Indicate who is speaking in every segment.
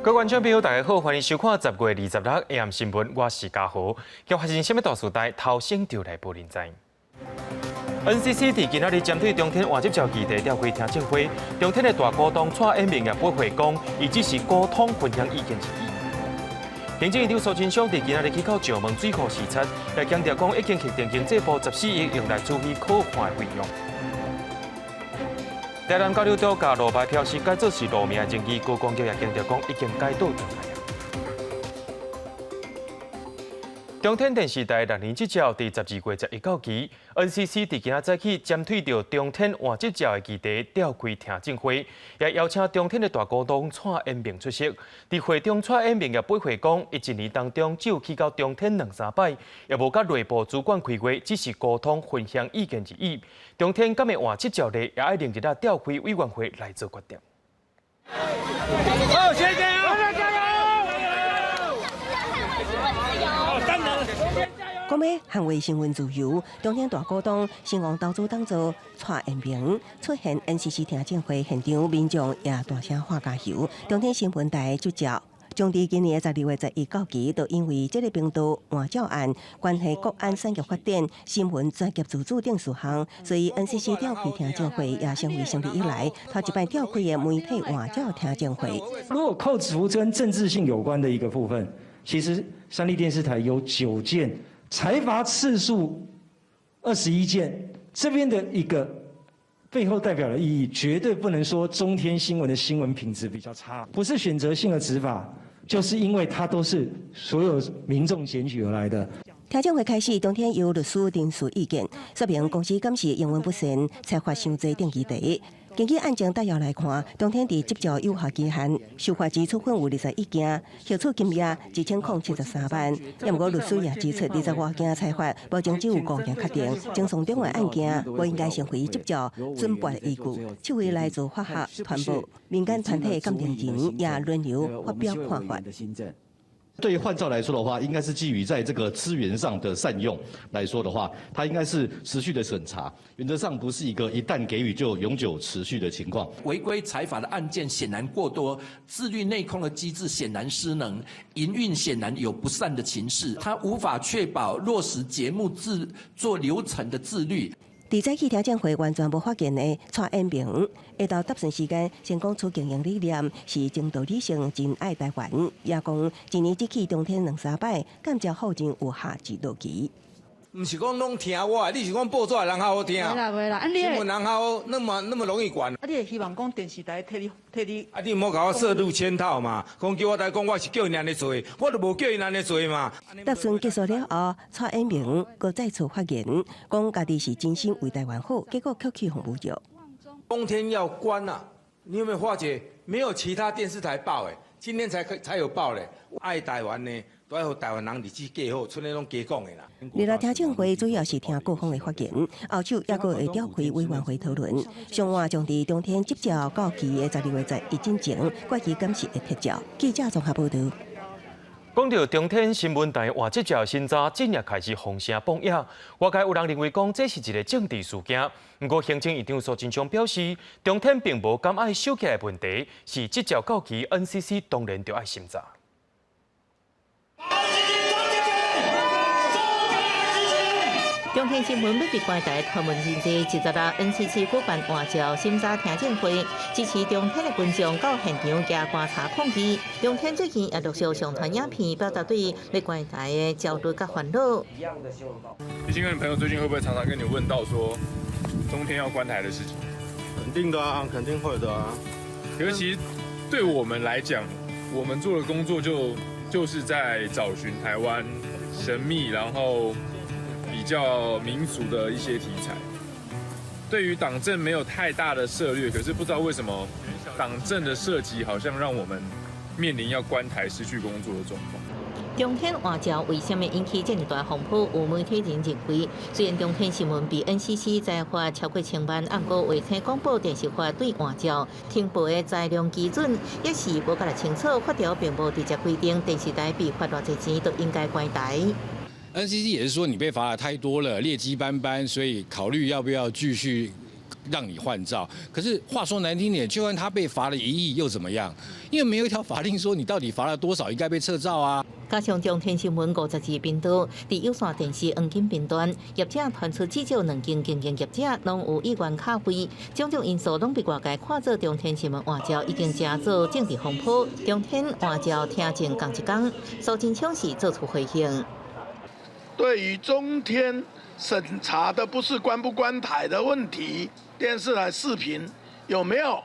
Speaker 1: 各位觀眾朋友，大家好，歡迎收看10月26 AM 新聞，我是嘉豪。今發生啥物大事代，頭先就來報恁知。NCC 佇今仔日針對中天換執照議題召開聽證會，中天的大股東蔡衍明也駁回講，伊只是溝通分享意見而已。行政院長蘇貞昌佇今仔日去到石門水庫視察，也強調講已經核定經濟部14億用來處理可看的費用。台南交流道共路牌標示改做是路名的爭議，觀光局也強調講已經改倒轉來。中天電視台六年執照佇12月11到期，NCC 佇今仔早起針對著中天換執照的議題召開聽證會，也邀請中天的大股東蔡衍明出席。佇會中，蔡衍明也駁回講，伊一年當中只有去到中天兩三擺，也無佮內部主管開會，只是溝通分享意見而已。中天敢會換執照咧，也愛另日仔召開委員會來做決定。
Speaker 2: 好，謝謝。加油！
Speaker 3: 講欲捍衛新聞自由，中天大股東新鴻投資董座蔡衍明出現 NCC 聽證會現場，民眾也大聲喊加油。中天新聞台執照將佇今年12月11到期，就因為這个頻道換照案，關係國安產業發展、新聞專業自主等事項，所以 NCC 召開聽證會也成為成立以來頭一擺召開的媒體換照聽證會。
Speaker 4: 如果扣除跟政治性有關的一個部分，其實三立電視台有9件。裁罰次數21件，這邊的一個背後代表的意義，絕對不能說中天新聞的新聞品質比較差，不是選擇性的執法，就是因為它都是所有民眾檢舉而來的。
Speaker 3: 聽證會開始，當天由律師陳述意見，說明公司敢是營運不善、裁罰傷濟等議題。根據案情摘要來看，中天佇執照有效期限受罰之處分有21件，核處金額1073萬。也毋過律師也指出，20外件裁罰，目前只有5件確定，爭訟中的案件無應該成為執照准撥依據。七位來自法學、傳播、民間團體鑑定人也輪流發表看法。
Speaker 5: 對於換照來說的話，應該是基於在這個資源上的善用來說的話，它應該是持續的審查，原則上不是一個一旦給予就永久持續的情況。
Speaker 6: 違規裁罰的案件顯然過多，自律內控的機制顯然失能，營運顯然有不善的情勢，它無法確保落實節目製作流程的自律。
Speaker 3: 佇早起聽證會完全無發言的蔡衍明，下晝答詢時間先講出經營理念是真道理性，真愛台灣，也講一年只去中天兩三擺，感覺後勁有下一落期。
Speaker 2: 毋是講攏聽我的，你是講報紙的人較好聽？
Speaker 7: 袂啦袂啦，
Speaker 2: 新聞人較好，那麼那麼容易管。
Speaker 7: 啊，你會希望講電視台替你替你？
Speaker 2: 啊，你毋好共我設入圈套嘛！講叫我來講，我是叫𪜶按呢做，我就無叫𪜶按呢做嘛。
Speaker 3: 答詢結束了後，蔡衍明閣再次發言，講家己是真心為台灣好，結果卻去予侮辱。
Speaker 2: 中天要關啊！你有沒有發覺沒有其他電視台報？誒，今天才有報咧。愛台灣呢，都愛予台灣人日子過好，賰咧攏加講的啦。
Speaker 3: 二來聽證會主要是聽各方的發言，後續猶閣會召開委員會討論。上晏將佇中天執照到期的12月11進前，決議敢是會撤照。記者綜合報導。
Speaker 1: 講到中天新聞台換執照審查，今日開始風聲爆野。外界有人認為講這是一個政治事件，毋過行政院長蘇貞昌表示，中天並無敢愛收起來問題，是執照到期，NCC 當然就愛審查。
Speaker 8: 中天新聞欲被關台傳聞真濟，26 NCC 舉辦換照審查聽證會，支持中天的群眾到現場舉棺柴抗議。中天最近也陸續上傳影片，表達對欲關台的焦慮佮煩惱。
Speaker 9: 李金哥，你朋友最近會不會常常跟你問到說中天要關台的事情？
Speaker 10: 肯定的啊，肯定會的啊。
Speaker 9: 尤其對我們來講，我們做的工作就是在找尋台灣神秘，然後比較民俗的一些題材。對於黨政沒有太大的涉獵，可是不知道為什麼黨政的涉及，好像讓我們面臨要關台、失去工作的狀況。
Speaker 8: 中天換照為啥物引起這麼大風波？有媒體人認為，雖然中天新聞被 NCC 裁罰超過千萬，毋過衛星廣播電視法對換照停播的裁量基準也是無較清楚，法條並無直接規定電視台被罰偌濟錢都應該關台。
Speaker 11: NCC 也是說你被罰得太多了，劣跡斑斑，所以考慮要不要繼續讓你換照。可是話說難聽點，就算他被罰了1億又怎麼樣？因為沒有一條法令說你到底罰了多少應該被撤照啊。
Speaker 8: 加上中天新聞52頻道，佇有線電視黃金頻段，業者傳出至少兩間經營業者攏有意願卡費，種種因素攏被外界看做中天新聞換照已經成做政治風波。中天換照聽證仝一工，蘇貞昌是做出回應。
Speaker 12: 對於中天審查的不是關不關台的問題，電視台視頻有沒有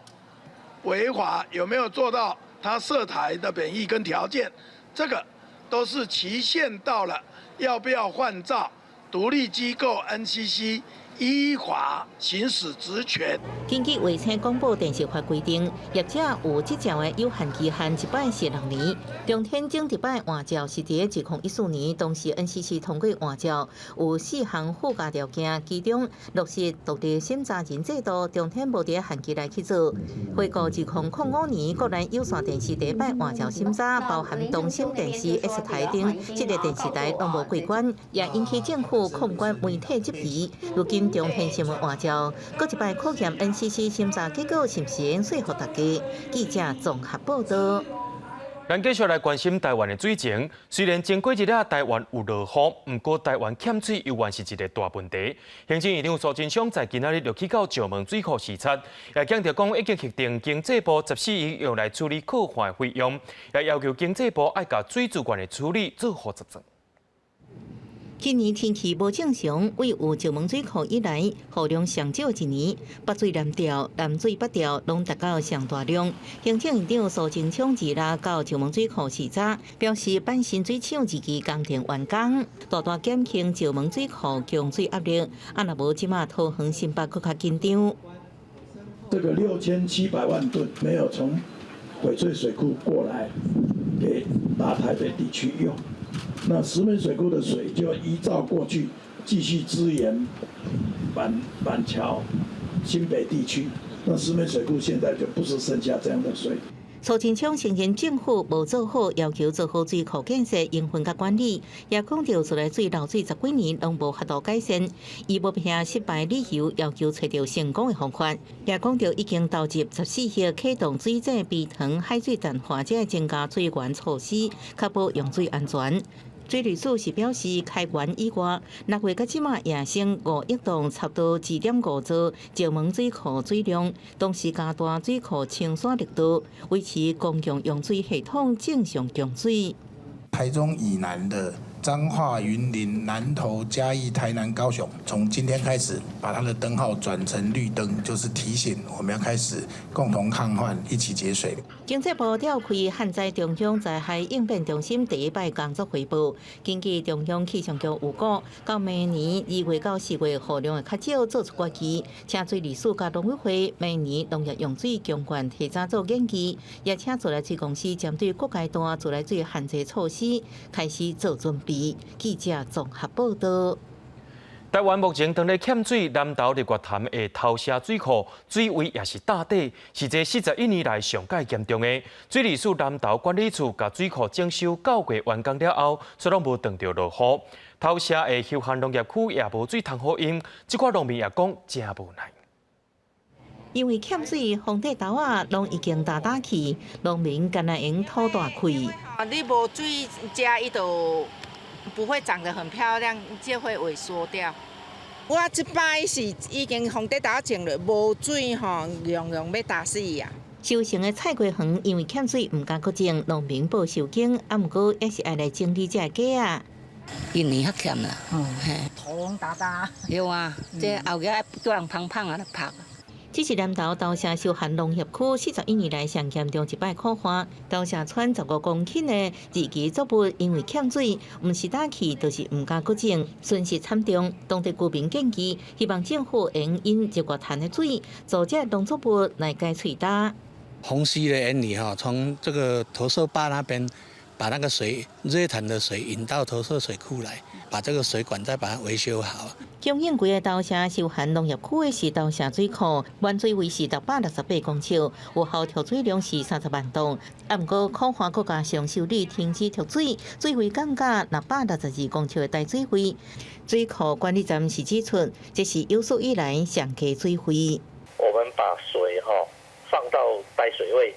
Speaker 12: 違法，有沒有做到他設台的本意跟條件，這個都是期限到了，要不要換照？獨立機構 NCC 依法行使職權。
Speaker 8: 根據衛星廣播電視法規定，業者有執照的有限期限一擺是6年。中天前一擺換照是佇2014年，當時 NCC 通過換照，有四項附加條件，其中落實獨立審查人制度，中天無佇限期內去做。回顧2005年，國內有線電視第一擺換照審查，包含東森電視、S 台等這个電視台攏無過關，也引起政府控管媒體質疑。如今中天新聞換照，閣一擺考驗 NCC 審查結果是毋是會說服大家？記者綜合報道。
Speaker 1: 咱繼續來關心台灣的水情。雖然前幾日啊，台灣有落雨，毋過台灣欠水猶原是一個大問題。行政院長蘇貞昌在今仔日就去到石門水庫視察，也強調講已經核定經濟部14億用來處理洘旱費用，也要求經濟部愛共水資源的處理做好責任。
Speaker 8: 今年天氣無正常，為有石門水庫以來雨量上少一年，北水南調、南水北調攏達到上大量。行政院長蘇貞昌二日到石門水庫視察，表示板新水廠二期工程完工，大大減輕石門水庫供水壓力。啊，若無這馬桃園新北閣較緊張。
Speaker 12: 這個6700萬噸沒有從翡翠水庫過來給大台北地區用。那石門水庫的水就依照過去繼續支援板板橋、新北地區。那石門水庫現在就不是剩下這樣的水。
Speaker 8: 蘇貞昌承認政府無做好要求做好水庫建設、營運佮管理，也講著自來水漏水十幾年攏無法度改善，伊無憑失敗理由要求揣著成功的方法，也講著已經投入14億啟動水井、埤塘、海水淡化這增加水源措施，確保用水安全。水利署是表示，開源以外，6月到這馬也升5億噸，差不多2.5兆石門水庫水量，同時加大水庫清沙力度，維持公共用水系統正常供水。
Speaker 13: 台中以南的彰化、雲林、南投、嘉義、台南、高雄，從今天開始把它的燈號轉成綠燈，就是提醒我們要開始共同抗旱，一起節水。
Speaker 8: 經濟部召開旱災中央災害應變中心第一擺工作匯報，根據中央氣象局預估，到明年2月到4月雨量會較少，做出決議，請水利署佮農委會明年農業用水供願提早做研究，也請自來水公司針對各階段自來水限制措施開始做準備。記者綜合報道。
Speaker 1: 台灣目前當咧欠水，南投日月潭的頭社水庫水位也是打底，是這41年來上蓋嚴重的。水利署南投管理處共水庫整修九月完工了後，卻攏無等著落雨。頭社的休閒農業區也無水通好用，這寡農民也講誠無奈。
Speaker 8: 因為欠水，風地豆仔攏已經焦焦去，農民干焦會用吐大氣。
Speaker 14: 啊，你無水遮，伊就不會長得很漂亮，就會萎縮掉。我這擺是已經風地豆種了，無水吼，樣樣欲焦死啊！
Speaker 8: 收成的菜瓜園因為欠水，毋敢閣種，農民報收驚，啊，毋過也是愛來整理這个粿仔。
Speaker 15: 一年較欠啦，嘿，
Speaker 14: 頭攏焦焦。
Speaker 15: 對啊，這後日叫人芳芳啊來拍。
Speaker 8: 這是南投頭社休閒農業區41年來上嚴重一擺苦旱。頭社村15公頃的二期作物因為欠水，毋是焦去，就是毋敢閣種，損失慘重。當地居民建議，希望政府會用日月潭的水，做這農作物來解喙焦。
Speaker 16: 虹吸的原理哈，從這個頭社壩那邊把那個水日月潭的水引到頭社水庫來，把這個水管再把它維修好。
Speaker 8: 供應規個頭社休閒農業區的是頭社水庫，滿水位是668公尺，有效蓄水量是30萬噸。啊，毋過苦旱閣加上修理停止蓄水，水位降到662公尺的台水位。水庫管理站是指出，這是有史以來上低水位。
Speaker 17: 們把水哈放到帶水位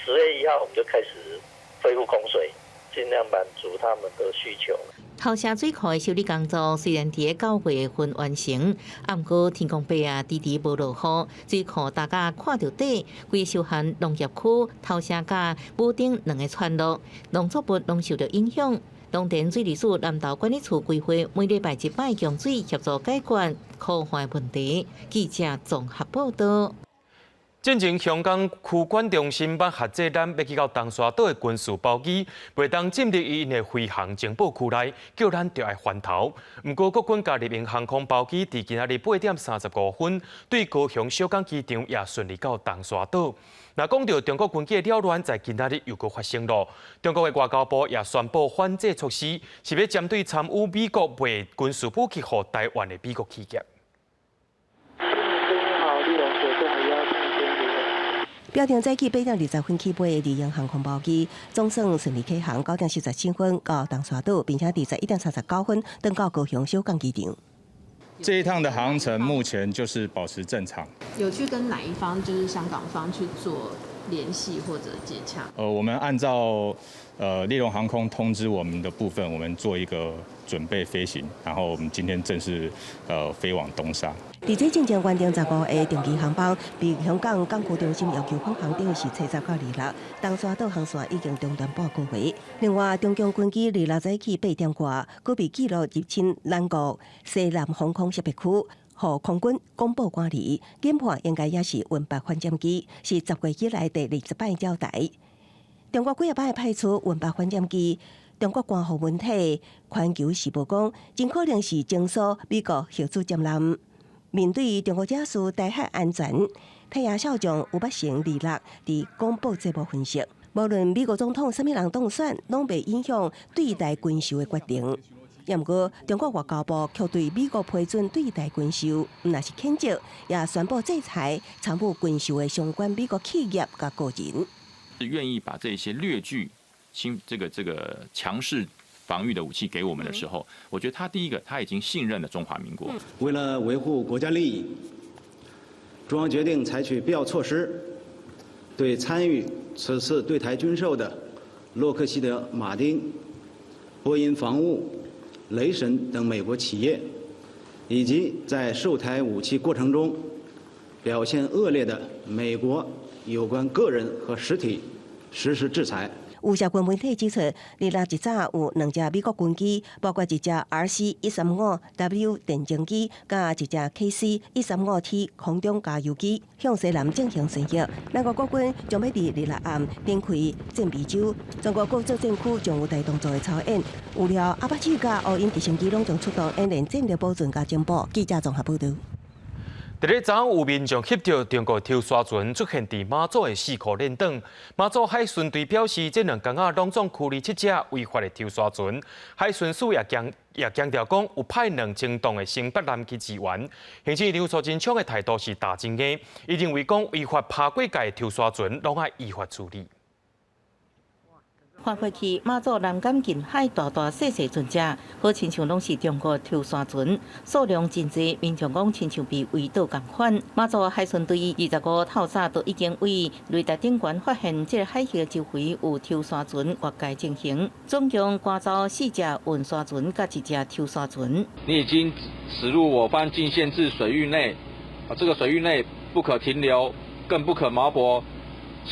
Speaker 17: ，10月1號我們就開始恢復供水，盡量滿足他們的需求。
Speaker 8: 頭城水庫的修理工作雖然佇9月份完成，啊，毋過天公伯啊，遲遲無落雨，水庫焦甲看著底，規受限農業區頭城佮武頂兩个村落，農作物攏受著影響。農田水利署南投管理處規劃每禮拜一擺供水，協助解決枯旱問題。記者綜合報導。
Speaker 1: 進前香港區管中心捌限制咱欲去到東沙島的軍事包機，袂當進入𪜶的飛航情報區內，叫咱著愛翻頭。毋過國軍共立榮航空包機佇今仔日8點35分，對高雄小港機場也順利到東沙島。若講著中國軍機的擾亂，在今仔日又閣發生囉。中國的外交部也宣布反制措施，是欲針對參與美國賣軍事武器予台灣的美國企業。
Speaker 18: 好，立榮九六幺。
Speaker 3: 表定早起8點20分起飛的立榮航空包機，總算順利啟航，9點47分到東沙島，並且佇11點39分轉到高雄小港機場。
Speaker 19: 這一趟的航程目前就是保持正常。
Speaker 20: 有去跟哪一方，就是香港方去做聯繫或者接洽？
Speaker 19: 我們按照立榮航空通知我們的部分，我們做一個準備飛行，然後我們今天正式飛往東沙。
Speaker 3: 佇這進前原定15个長期航班，被香港港區中心要求返航，等於是初十到26，東沙島航線已經中斷半個月。另外，中共軍機26早起8點外，閣被記錄入侵咱國西南防空識別區，予空軍廣播管理，研判應該也是運八反艦機，是10月以來第20擺擾台。中國幾仔擺派出運八反艦機，中國官方媒體《環球時報》講，真可能是偵搜美國核子艦艦。面對中國惹事台海安全，退役少將吳伯承26佇廣播節目分析，無論美國總統啥物人當選，攏袂影響對台軍售的決定。毋過，中國外交部卻對美國批准對台軍售，毋但是譴責，也宣布制裁參與軍售的相關美國企業佮個人。
Speaker 21: 是願意把這些略具輕這個強勢防禦的武器給我們的時候，我覺得他第一個他已經信任了中華民國。
Speaker 22: 為了維護國家利益，中央決定採取必要措施，對參與此次對台軍售的洛克希德馬丁、波音防務、雷神等美國企業，以及在售台武器過程中表現惡劣的美國有關個人和實體實施制裁。
Speaker 3: 有社群媒體指出，26一早有兩隻美國軍機，包括一隻 RC-135W 電偵機，佮一隻 KC-135T 空中加油機，向西南進行巡弋。咱國國軍將欲佇26暗展開戰備週，全國各作戰區將有大動作的操演。有了阿帕契佮烏鷹直升機攏將出動演練戰力保存佮情報。記者綜合報導。
Speaker 1: 佇咧昨昏有民眾翕著中國抽沙船出現佇馬祖的四箍連轉，馬祖海巡隊表示，這兩工仔攏總驅離七隻違法的抽沙船。海巡署也強調講，有派2000噸的新北艦去支援。行政院長蘇貞昌的態度是踏真硬，伊認為講違法爬過界的抽沙船，攏愛依法處理。
Speaker 8: 看過去馬祖南竿近海大大細細船隻，好親像攏是中國抽沙船，數量真濟，民眾講親像被圍島仝款。馬祖海巡隊25透早就已經對雷達頂懸發現這个海域周圍有抽沙船越界情形，總共趕走四隻運沙船佮一隻抽沙船。
Speaker 23: 你已經駛入我方禁限制水域內，啊，這個水域內不可停留，更不可錨泊，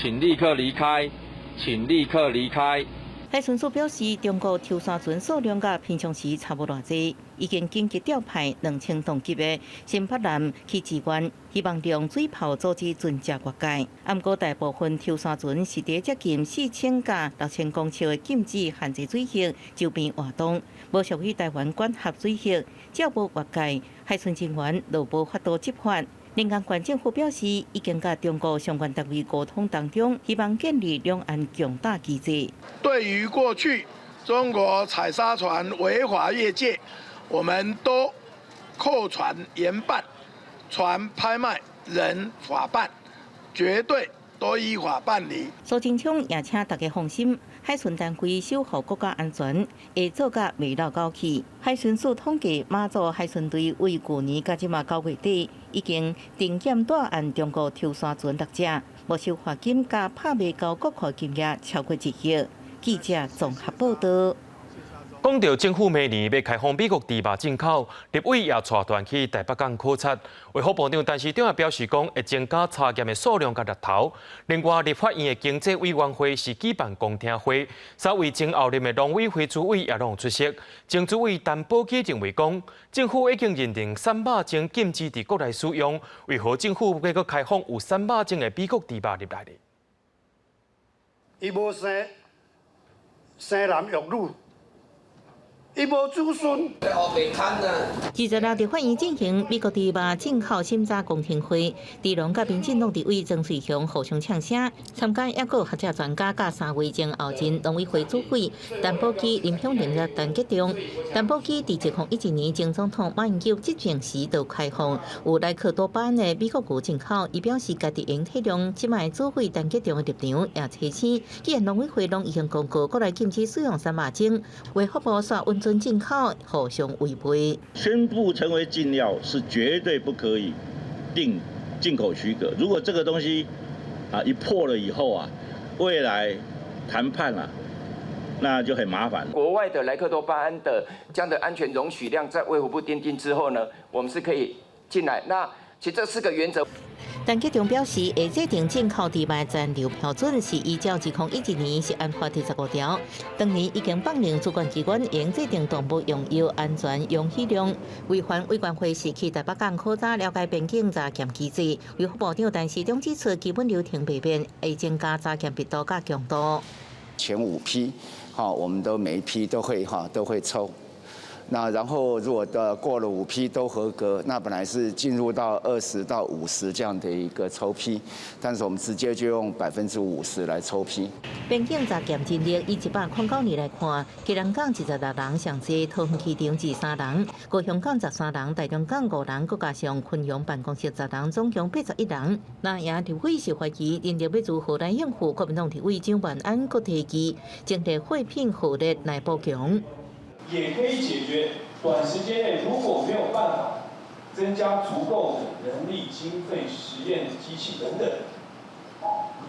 Speaker 23: 請立刻離開。請立刻離開。
Speaker 8: 海巡署表示，中國抽沙船數量佮平常時差無偌濟，已經緊急調派2000噸級的新北艦去支援，希望利用水炮阻止船隻越界。毋過大部分抽沙船是佇接近4000佮6000公尺的禁止限制水域周邊活動，無屬於台灣管轄水域，只要無越界，海巡人員就無法度執法。林江縣政府表示，已經佮中國相關單位溝通當中，希望建立兩岸共打機制。
Speaker 12: 對於過去中國採砂船違法越界，我們都扣船嚴辦，船拍賣，人法辦，絕對都依法辦理。
Speaker 8: 蘇貞昌也請大家放心，海巡單位守護國家安全，會做甲袂落狗去。海巡署統計，馬祖海巡隊為舊年到這馬9月底，已經偵檢帶案中國抽沙船六隻，沒收罰金佮拍賣交國庫金額超過1億。記者綜合報道。
Speaker 1: 講到政府明年欲開放美國豬肉進口，立委也帶團去臺北港考察。衛福部長陳時中也表示講，會增加查驗的數量佮力頭。另外，立法院的經濟委員會是舉辦公聽會，三位前後任的農委會主委也攏出席。前主委陳寶基認為講，政府已經認定瘦肉精禁止佇國內使用，為何政府欲閣開放有瘦肉精的美國豬肉入來呢？
Speaker 4: 伊無生生男育女。伊無子孫。
Speaker 8: 26佇法院進行美國豬肉進口審查公聽會，豬農佮民進黨立委曾瑞雄互相嗆聲，參加抑閣有學者專家佮三位前後任農委會主委陳寶基、林香伶佮陳吉仲。陳寶基佇2011年前總統馬英九執政時就開放有萊克多巴胺的美國牛進口，伊表示家己會體諒這擺主委陳吉仲的立場，也提醒，既然農委會攏已經公告國內禁止使用瘦肉精，衛福部煞允准進口，互相違背。
Speaker 5: 宣布成為禁藥是絕對不可以定進口許可。如果這個東西啊一破了以後啊，未來談判啊，那就很麻煩。
Speaker 18: 國外的萊克多巴胺的這樣的安全容許量在衛福部訂定之後呢，我們是可以進來。那其實這四個原則。
Speaker 8: 陳吉仲表示，會制定進口豬肉殘留標準，是依照2011年食安法第15條，當年已經放令主管機關應制定動物用藥安全容許量。衛環委員會是去臺北港考察了解邊境查檢機制，衛福部長陳時中指出，基本流程袂變，會增加查檢密度佮強度。
Speaker 24: 前五批，哈，我們都每一批都會哈都會抽。那然後如果的過了五批都合格，那本來是進入到20到50這樣的一個抽批，但是我們直接就用50%來抽批。
Speaker 8: 邊境查檢人力以109年來看，基隆港26人，上濟桃園機場23人，高雄港13人，台中港5人，閣加上昆陽辦公室10人，總共81人。那也立委是懷疑人力欲如何來應付？國民黨立委蔣萬安閣提議，增設貨品火力來補強。
Speaker 25: 也可以解決短時間內如果沒有辦法增加足夠的人力、經費、實驗機器等等，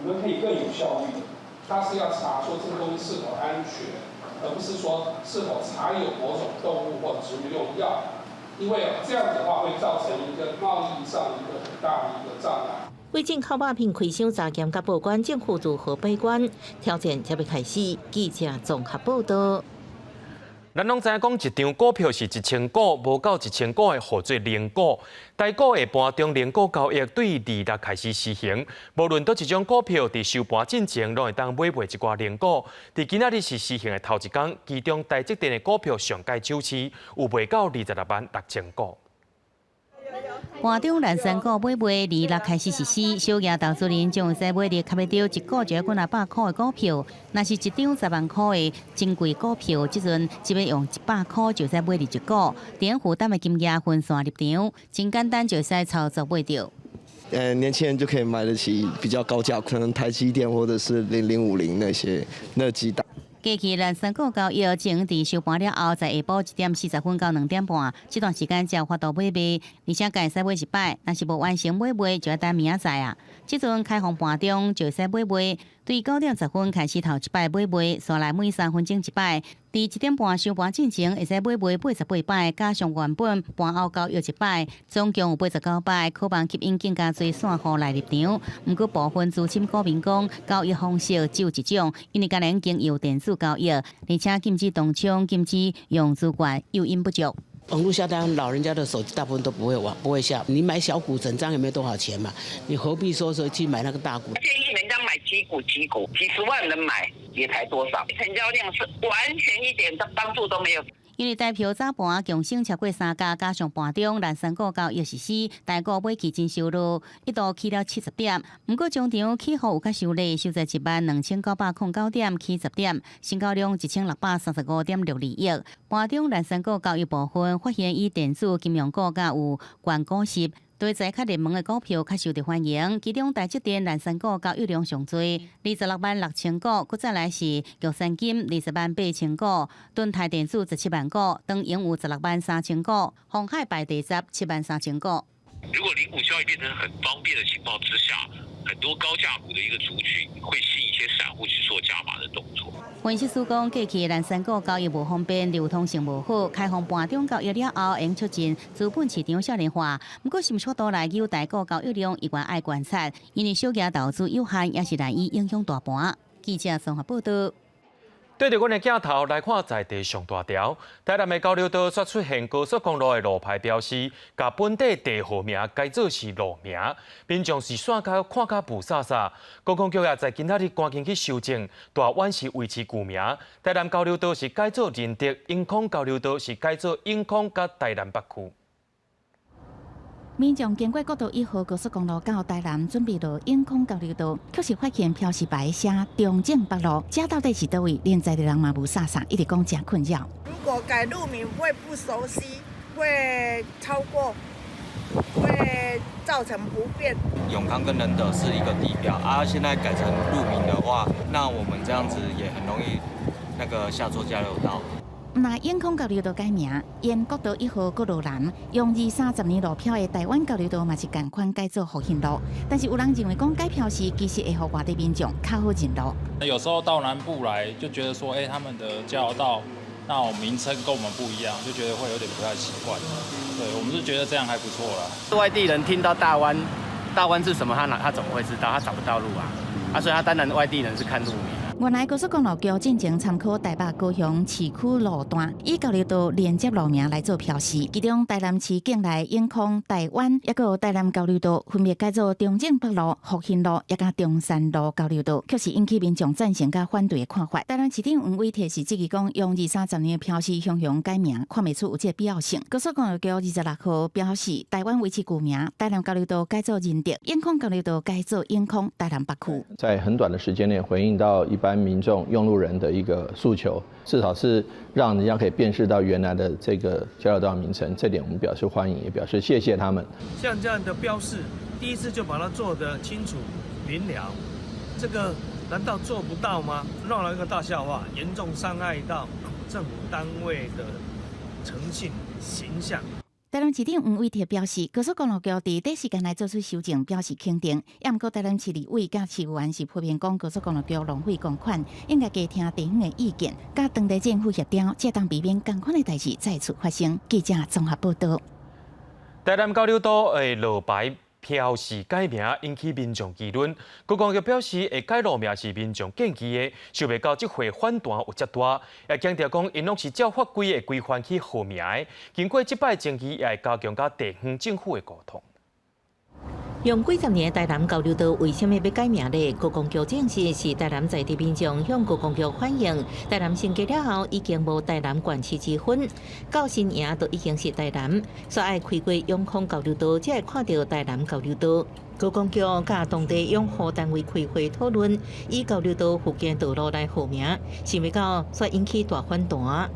Speaker 25: 你們可以更有效率的。
Speaker 26: 他是要查說這個東西是否安全，而不是說是否藏有某種動物或植物用藥，因為這樣子的話會造成一個貿易上一個很大的一個障礙。
Speaker 8: 為進口肉品開箱查驗佮報關，政府如何把關？挑戰才欲開始。記者綜合報道。
Speaker 1: 咱攏知影講，一張股票是1000股，無夠1000股的號做零股。台股的盤中零股交易對26開始實行，無論佗一種股票佇收盤進前，攏會當買賣一寡零股。佇今仔日是實行的頭一工，其中台積電的股票上蓋首次有賣到26萬6千股。
Speaker 27: 盤中零散股買賣26開始實施，小額投資人將會使買入較欲著一股就欲幾若百箍的股票。若是一張10萬箍的珍貴股票，這陣只欲用100箍就使買入一股，電負擔的金額分散入場，真簡單就使操作買著。
Speaker 28: 年輕人就可以買得起比較高價，可能台積電或者是0050那些那幾檔。
Speaker 27: 過去零散股交易，只能佇收盤了後，在下晡1點40分到2點半，這段時間才有法度買賣，而且會使買一擺，若是無完成買賣，就欲等明仔載啊。這陣開放盤中就會使買賣，對9點10分開始頭一擺買賣，紲來每3分鐘一擺。佇1點半收盤進前，會使買賣88擺，加上原本盤後交易一擺，總共有89擺，可望吸引更加濟散戶來入場。毋過部分資深股民講，交易方式只有一種，因為今年經由電子交易，而且禁止當沖、禁止用資券，誘因不足。
Speaker 29: 網路下單，老人家的手機大部分都不會玩，不會下。你買小股整張也沒多少錢嘛，你何必說說去買那個大股？
Speaker 30: 建議人家買幾股幾股，幾十萬人買也才多少，成交量是完全一點的幫助都沒有。
Speaker 27: 因為台票早盤強升超過三家，加上盤中零散股交易實施，台股尾期真收落，一度起了70點。毋過終場起予有較收敛，收在12,909點，起10點，成交量1635.62億。盤中零散股交易部分發現以電子金融股較有懸股息。題材較熱門的股票較受著歡迎，其中台積電、蘭山股交易量上濟，26萬6千股；閣再來是玉山金20萬8千股，敦泰電子17萬股，長榮有16萬3千股，鴻海排第十7萬3千股。
Speaker 2: 如果零股交易變成很方便的情況之下，很多高價股的一個族群會吸引一些散戶去做加碼的動作。
Speaker 27: 分析師講，過去蘭山股交易無方便，流通性無好，開放盤中交易了後，會促進資本市場少年化。毋過，是毋是倒來有台股交易量，依然愛觀察，因為小額投資有限，也是難以影響大盤。記者綜合報道。
Speaker 1: 對著阮的鏡頭來看，在地上大條，台南的交流道煞出現高速公路的路牌標示，共本地地號名改做是路名，民眾是煞較看較霧煞煞。觀光局也在今仔日趕緊去修正，大灣是維持舊名，台南交流道是改做仁德，永康交流道是改做永康佮台南北區。
Speaker 6: 民眾經過國道一號高速公路到台南，準備落永康交流道，卻是發現標示牌寫中正北路，這到底是佗位？連在地人嘛霧煞煞，一直講誠困擾。
Speaker 7: 如果改路名會不熟悉，會超過，會造成不便。
Speaker 9: 永康跟仁德是一個地標啊，現在改成路名的話，那我們這樣子也很容易那個下錯交流道。
Speaker 6: 若永康交流道改名，沿國道一號閣落南，用二三十年路標的台灣交流道嘛是仝款改做復興路。但是有人認為講改標示其實會予外地民眾較好認路。
Speaker 10: 有時候到南部來就覺得說，欸，他們的交流道那種名稱跟我們不一樣，就覺得會有點不太習慣。對，我們是覺得這樣還不錯啦。
Speaker 11: 外地人聽到大灣，大灣是什麼？他哪他怎麼會知道？他找不到路啊！啊，所以他當然外地人是看路名。
Speaker 6: 原來高速公路局進前參考台北高雄市區路段，以交流道連接路名來做標示，其中台南市境內永康、台灣，抑閣有台南交流道，分別改做中正北路、復興路，抑佮中山路交流道，卻是引起民眾贊成佮反對的看法。台南市長黃偉哲是質疑講，用二三十年的標示雄雄改名，看袂出有這個必要性。高速公路局26號表示，台灣維持舊名，台南交流道改做仁德，永康交流道改做永康台南北區。
Speaker 13: 在很短的時間內回應到一般民眾用路人的一個訴求，至少是讓人家可以辨識到原來的這個交流道名稱，這點我們表示歡迎，也表示謝謝他們。
Speaker 14: 像這樣的標示，第一次就把它做得清楚明了，這個難道做不到嗎？鬧了一個大笑話，嚴重傷害到政府單位的誠信形象。
Speaker 6: 台南市長黃偉哲表示，高速公路局佇短時間內做出修正，表示肯定。也毋過，台南市立委佮市議員是批評講，高速公路局浪費公款，應該加聽地方的意見，佮當地政府協調，才當避免仝款的代誌再次發生。記者綜合報道。
Speaker 1: 台南交流道的路牌標示改名，引起民眾議論。觀光局表示，會改路名是民眾建議的，想袂到這回反彈有遮大，也強調講，𪜶攏是照法規的規範去號名的。經過這擺爭議，也會加強佮地方政府的溝通。
Speaker 8: 用幾十年的台南交流道為啥物欲改名咧？觀光局證實是台南在地民眾向觀光局反映，台南升格了後已經無台南縣市之分，到新營就已經是台南，所以開過永康交流道，才會看著台南交流道。觀光局佮當地養護單位開會討論，以交流道附近道路來號名，想袂到煞引起大反彈。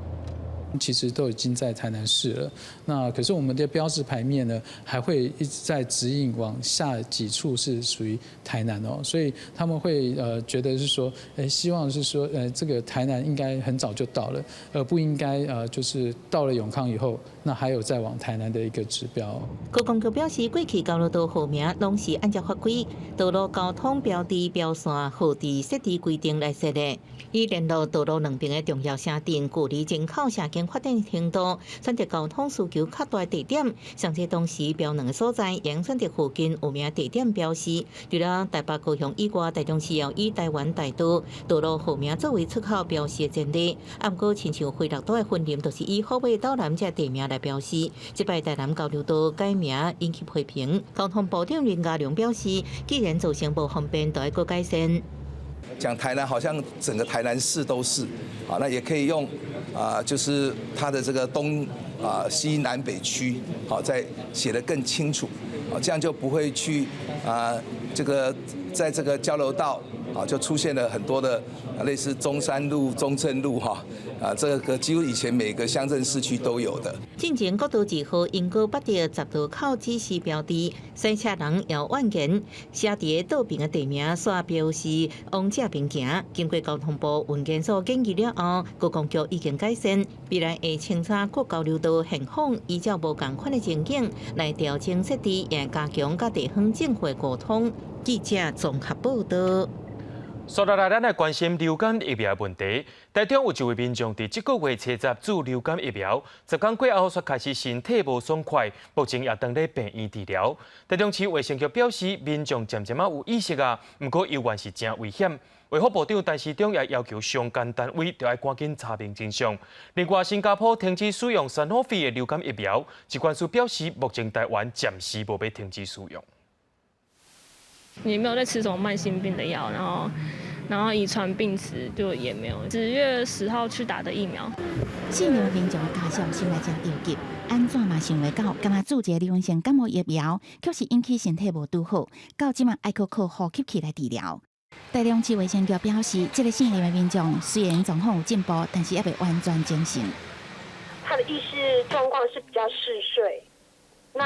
Speaker 15: 其實都已經在台南市了，那可是我們的標示牌面呢，還會一直在指引往下幾處是屬於台南哦，所以他們會覺得是說，希望是說，這個台南應該很早就到了，而不應該就是到了永康以後，那還有再往台南的一個指標。
Speaker 8: 觀光局表示，過去交流道號名攏是按照法規、道路交通標誌標線號誌設置規定來設的，以連絡道路兩邊的重要城鎮，距離人口社經發展程度，選擇交通需求較大的地點，上這當時標兩个所在，應選擇附近有名地點標示。除了台北、高雄以外，台中市也以台灣大道道路號名作為出口標示的前例。啊，毋過親像回樂多的雲林，就是以虎尾斗南這地名來標示。這擺台南交流道改名引起批評。交通部長林佳龍表示，既然造成無方便，就愛閣改善。
Speaker 16: 講台南好像整個台南市都是，啊，那也可以用啊，就是它的這個東啊西南北區，好，再寫得更清楚，啊，這樣就不會去啊，這個在這個交流道啊，就出現了很多的類似中山路、中正路哈，啊，這個幾乎以前每個鄉鎮市區都有的。
Speaker 8: 進前國道二號鶯歌北的十道口指示標誌，駛車人姚萬賢寫佇道邊的地名煞標示王者平行。經過交通部運檢所建議了後，觀光局已經改善，未來會清查各交流道現況，依照無仝款的情景來調整設置，也加強佮地方政府的溝通。記者綜合報道。
Speaker 1: 接落來，咱來關心流感疫苗的問題。台中有一位民眾佇這個月初十注流感疫苗，10天過後，煞開始身體無爽快，目前也當咧病院治療。台中市衛生局表示，民眾漸漸仔有意識啊，毋過猶原是誠危險。衛福部長陳時中也要求相關單位著愛趕緊查明真相。另外，新加坡停止使用賽諾菲的流感疫苗，疾管署表示，目前台灣暫時無欲停止使用。
Speaker 3: 你沒有在吃什麼慢性病的藥，然後遺傳病史就也沒有。10月10號去打的疫苗。
Speaker 6: 姓劉民眾的家屬心內真著急，按怎嘛想袂到，敢若注一個流行性感冒疫苗，卻是引起身體無拄好，到這馬愛閣靠呼吸器來治療。台中市衛生局表示，這個姓林的民眾雖然狀況有進步，但是猶未完全清醒。
Speaker 4: 他的意識狀況是比較嗜睡。那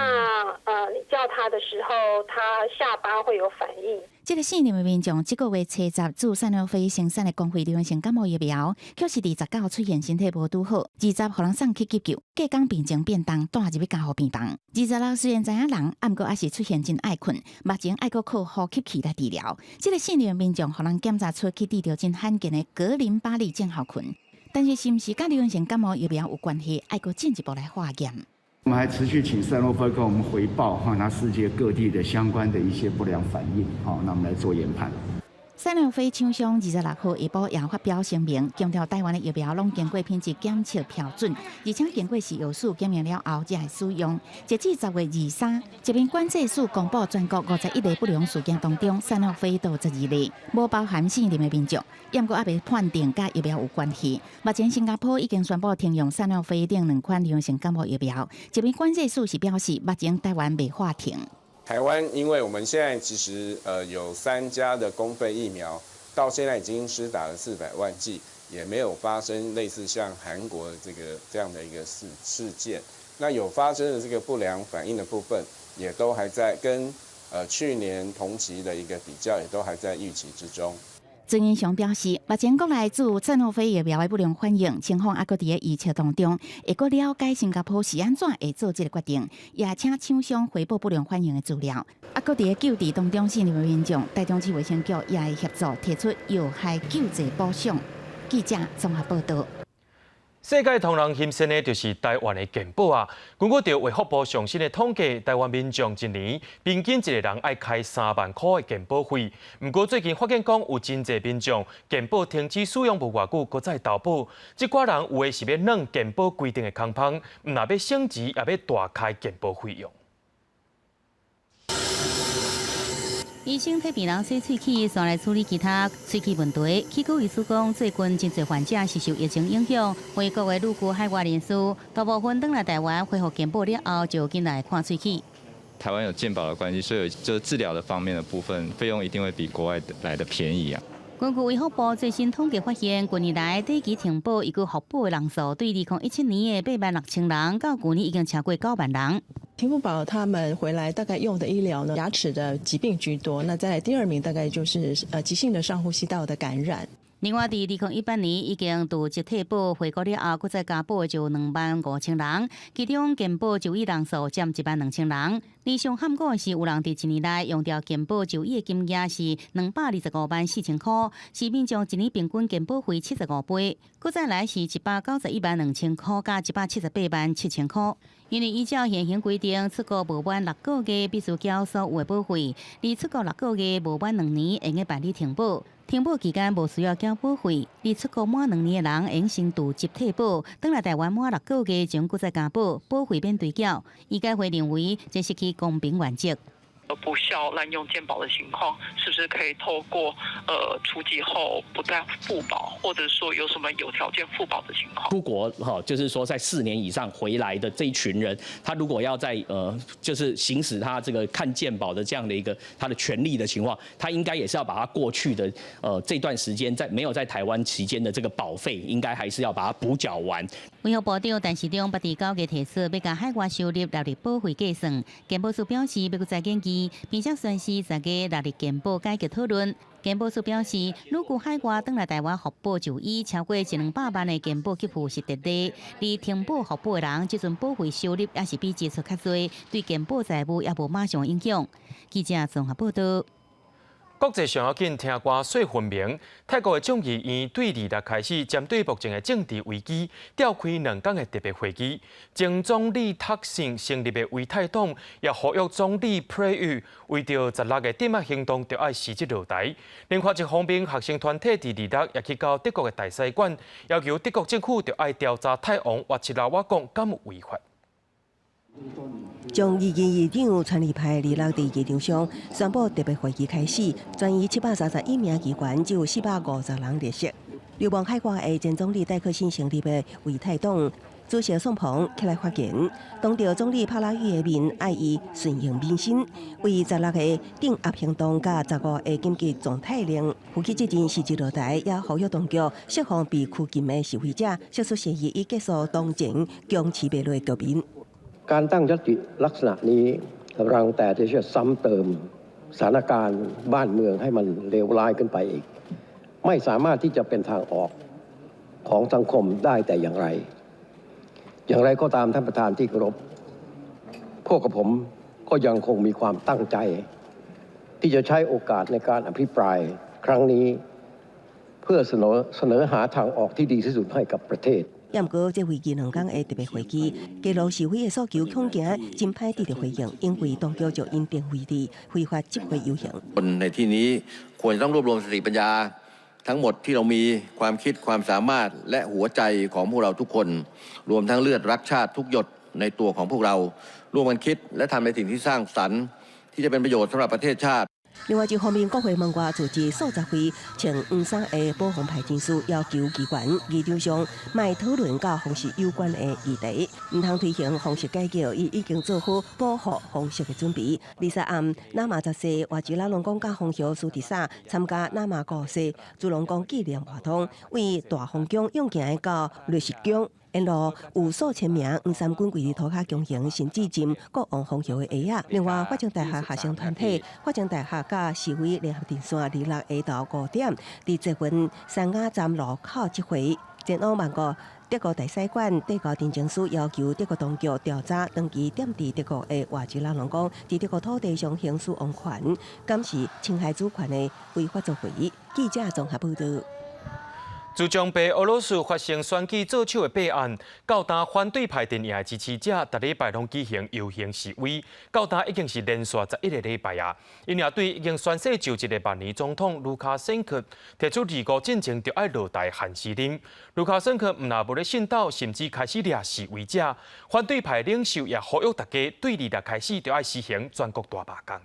Speaker 4: 你叫他的時候，他下巴會有反應。
Speaker 6: 這個姓林的民眾，這個月初十注賽諾菲生產的公費流行性感冒疫苗，卻是佇19出現身體無拄好，20予人送去急救，隔工病情變重，帶入去加護病房。26雖然知影人，毋過猶是出現真愛睏，目前愛閣靠呼吸器來治療。這個姓林的民眾，予人檢查出去得著真罕見的格林巴利症候群，但是是毋是佮流行性感冒疫苗有關係，愛閣進一步來化驗。
Speaker 5: 我們還持續請賽諾菲跟我們回報哈，那世界各地的相關的一些不良反應，好，那我們來做研判。
Speaker 6: 賽諾菲廠商26號下晡也發表聲明，強調台灣的疫苗攏經過品質檢測標準，而且經過食藥署檢驗了後才會使用。截至10月23，疾病管制署公布全國51例不良事件當中，賽諾菲就12例，無包含姓林的民眾，毋過猶未判定佮疫苗有關係。目前新加坡已經宣布停用賽諾菲等兩款流行性感冒疫苗。疾病管制署是表示，目前台灣未喊停。
Speaker 12: 台灣，因為我們現在其實有3家的公費疫苗，到現在已經施打了400萬劑，也沒有發生類似像韓國這個這樣的一個事件。那有發生的這個不良反應的部分，也都還在跟去年同期的一個比較，也都還在預期之中。
Speaker 6: 曾英雄表示，目前國內注賽諾菲疫苗的不良反應情況，猶閣佇咧預測當中，會閣了解新加坡是按怎會做這個決定，也請廠商回報不良反應的資料。猶閣佇咧救治當中，姓林的民眾，台中市衛生局也會協助提出藥害救濟補償。記者綜合報道。
Speaker 1: 世界同人欣羨的就是台灣的健保啊！根據著衛福部上新的統計，台灣民眾一年平均一個人愛開3萬箍的健保費。毋過最近發現講有真濟民眾健保停止使用無偌久，閣再投保。這寡人有的是欲耍健保規定的空縫，毋若欲省錢，也欲大開健保費用。
Speaker 27: 醫生替病人洗喙齒，紲來處理其他喙齒問題。齒科醫師講，最近真濟患者是受疫情影響，回國的旅居海外人士，大部分轉來台灣恢復健保了後，就緊來看喙齒。
Speaker 17: 台灣有健保的關係，所以就治療的方面的部分費用一定會比國外來的便宜啊。
Speaker 27: 根據衛福部最新統計發現，近年來短期停保以及復保的人數，對2017年的8萬6千人，到舊年已經超過9萬人。
Speaker 19: 停復保他們回來大概用的醫療呢，牙齒的疾病居多。那再來第二名大概就是急性的上呼吸道的感染。
Speaker 27: 另外，佇2018年已經拄集體保回國了後，閣再加保就2萬5千人，其中健保就醫人數佔1萬2千人。而上罕見的是，有人佇一年內用著健保就醫的金額是225萬4千箍，是民眾一年平均健保費75倍。閣再來是191萬2千箍，佮178萬7千箍。因為依照現行規定，出國無滿6個月必須繳所有的保費，而出國六個月無滿2年，會用辦理停保。停保期間無需要繳保費，而出國滿兩年的人會先拄集體保，轉來台灣滿六個月將閣再加保，保費免追繳。醫改會認為這失去公平原則。
Speaker 18: 不肖濫用健保的情況，是不是可以透過除籍後不再復保，或者說有什麼有條件復保的情況？
Speaker 20: 出國哈，就是說在4年以上回來的這一群人，他如果要在就是行使他這個看健保的這樣的一個他的權利的情況，他應該也是要把他過去的這段時間在沒有在台灣期間的這個保費，應該還是要把它補繳完。
Speaker 27: 衛福部長陳時中捌佇9月提出，欲共海外收入納入保費計算。健保署表示，欲閣再研究，並且宣示10月納入健保改革討論。健保署表示，旅居海外轉來台灣復保就醫超過一兩百萬的健保給付是特例，而停保復保的人，這陣保費收入也是比支出較濟，對健保財務也無馬上影響。記者綜合報道。
Speaker 1: 國際上要緊聽歌說分明，泰國的眾議院對26開始針對目前的政治危機召開2天的特別會議。前總理塔信成立的為泰黨也呼籲總理普拉育為著16个鎮壓行動，著愛辭職落台。另外一方面，學生團體佇26也去到德國的大使館，要求德國政府著愛調查泰王瓦切拉瓦貢敢有違法。
Speaker 21: 眾議院議長權力派26佇議場上宣布特別會議開始，全院731名議員只有450人列席。流亡海外的前總理戴克信成立的為泰黨主席宋鵬起來發言，當著總理帕拉育的面，愛伊順應民心，為16个鎮壓行動佮15個緊急狀態令負起責任，辭職落台，也呼籲當局釋放被拘禁的示威者，釋出善意以結束當前僵持袂落的局面。
Speaker 22: การตั้งญัตติลักษณะนี้รังแต่จะซ้ำเติมสถานการณ์บ้านเมืองให้มันเลวร้ายขึ้นไปอีก ไม่สามารถที่จะเป็นทางออกของสังคมได้แต่อย่างไร อย่างไรก็ตามท่านประธานที่เคารพพวกกระผมก็ยังคงมีความตั้งใจ ที่จะใช้โอกาสในการอภิปรายครั้งนี้ เพื่อเสนอเสนอหาทางออกที่ดีที่สุดให้กับประเทศ
Speaker 21: 也毋過，這為期2天的特別會議，街路示威的訴求恐驚真歹得到回應，因為當局就𪜶定位佇非法集會遊行。
Speaker 23: คนในที่นี้ควรต้องรวบรวมสติปัญญา ทั้งหมดที่เรามีความคิดความสามารถและหัวใจของพวกเราทุกคน รวมทั้งเลือดรักชาติทุกหยดในตัวของพวกเรา ร่วมกันคิดและทำในสิ่งที่สร้างสรรค์ ที่จะเป็นประโยชน์สำหรับประเทศชาติ
Speaker 21: 另外一方面，國會門外組織數十位穿黃衫的保皇派人士要求議員議場上莫討論佮皇室有關的議題，毋通推行皇室改革，伊已經做好保護皇室的準備。23暗，喇嘛十世瓦吉拉隆功佮皇后蘇迪薩參加喇嘛五世朱龍公紀念活動，為大皇宮勇行到瑞士宮。沿路有數千名黃衫軍跪佇塗跤恭迎，甚至浸國王皇后的鞋仔。另外，法政大學學生團體、法政大學佮示威聯合陣線，26下晝5點，佇捷運三亞站路口集會，前往曼谷德國大使館遞交陳情書，要求德國當局調查長期踮佇德國的瓦吉拉隆功佇德國土地上行使王權，敢是侵害主權的違法作為。記者綜合報道。
Speaker 1: 自從白俄羅斯發生選舉做手的弊案，到今反對派陣營的支持者，逐禮拜攏舉行遊行示威，到今已經是連續11個禮拜啊！𪜶也對已經宣誓就職的萬年總統盧卡申科提出25進前就愛落台限時令。盧卡申科毋但無咧信鬥，甚至開始掠示威者。反對派領袖也呼籲大家對26開始就愛實行全國大罷工。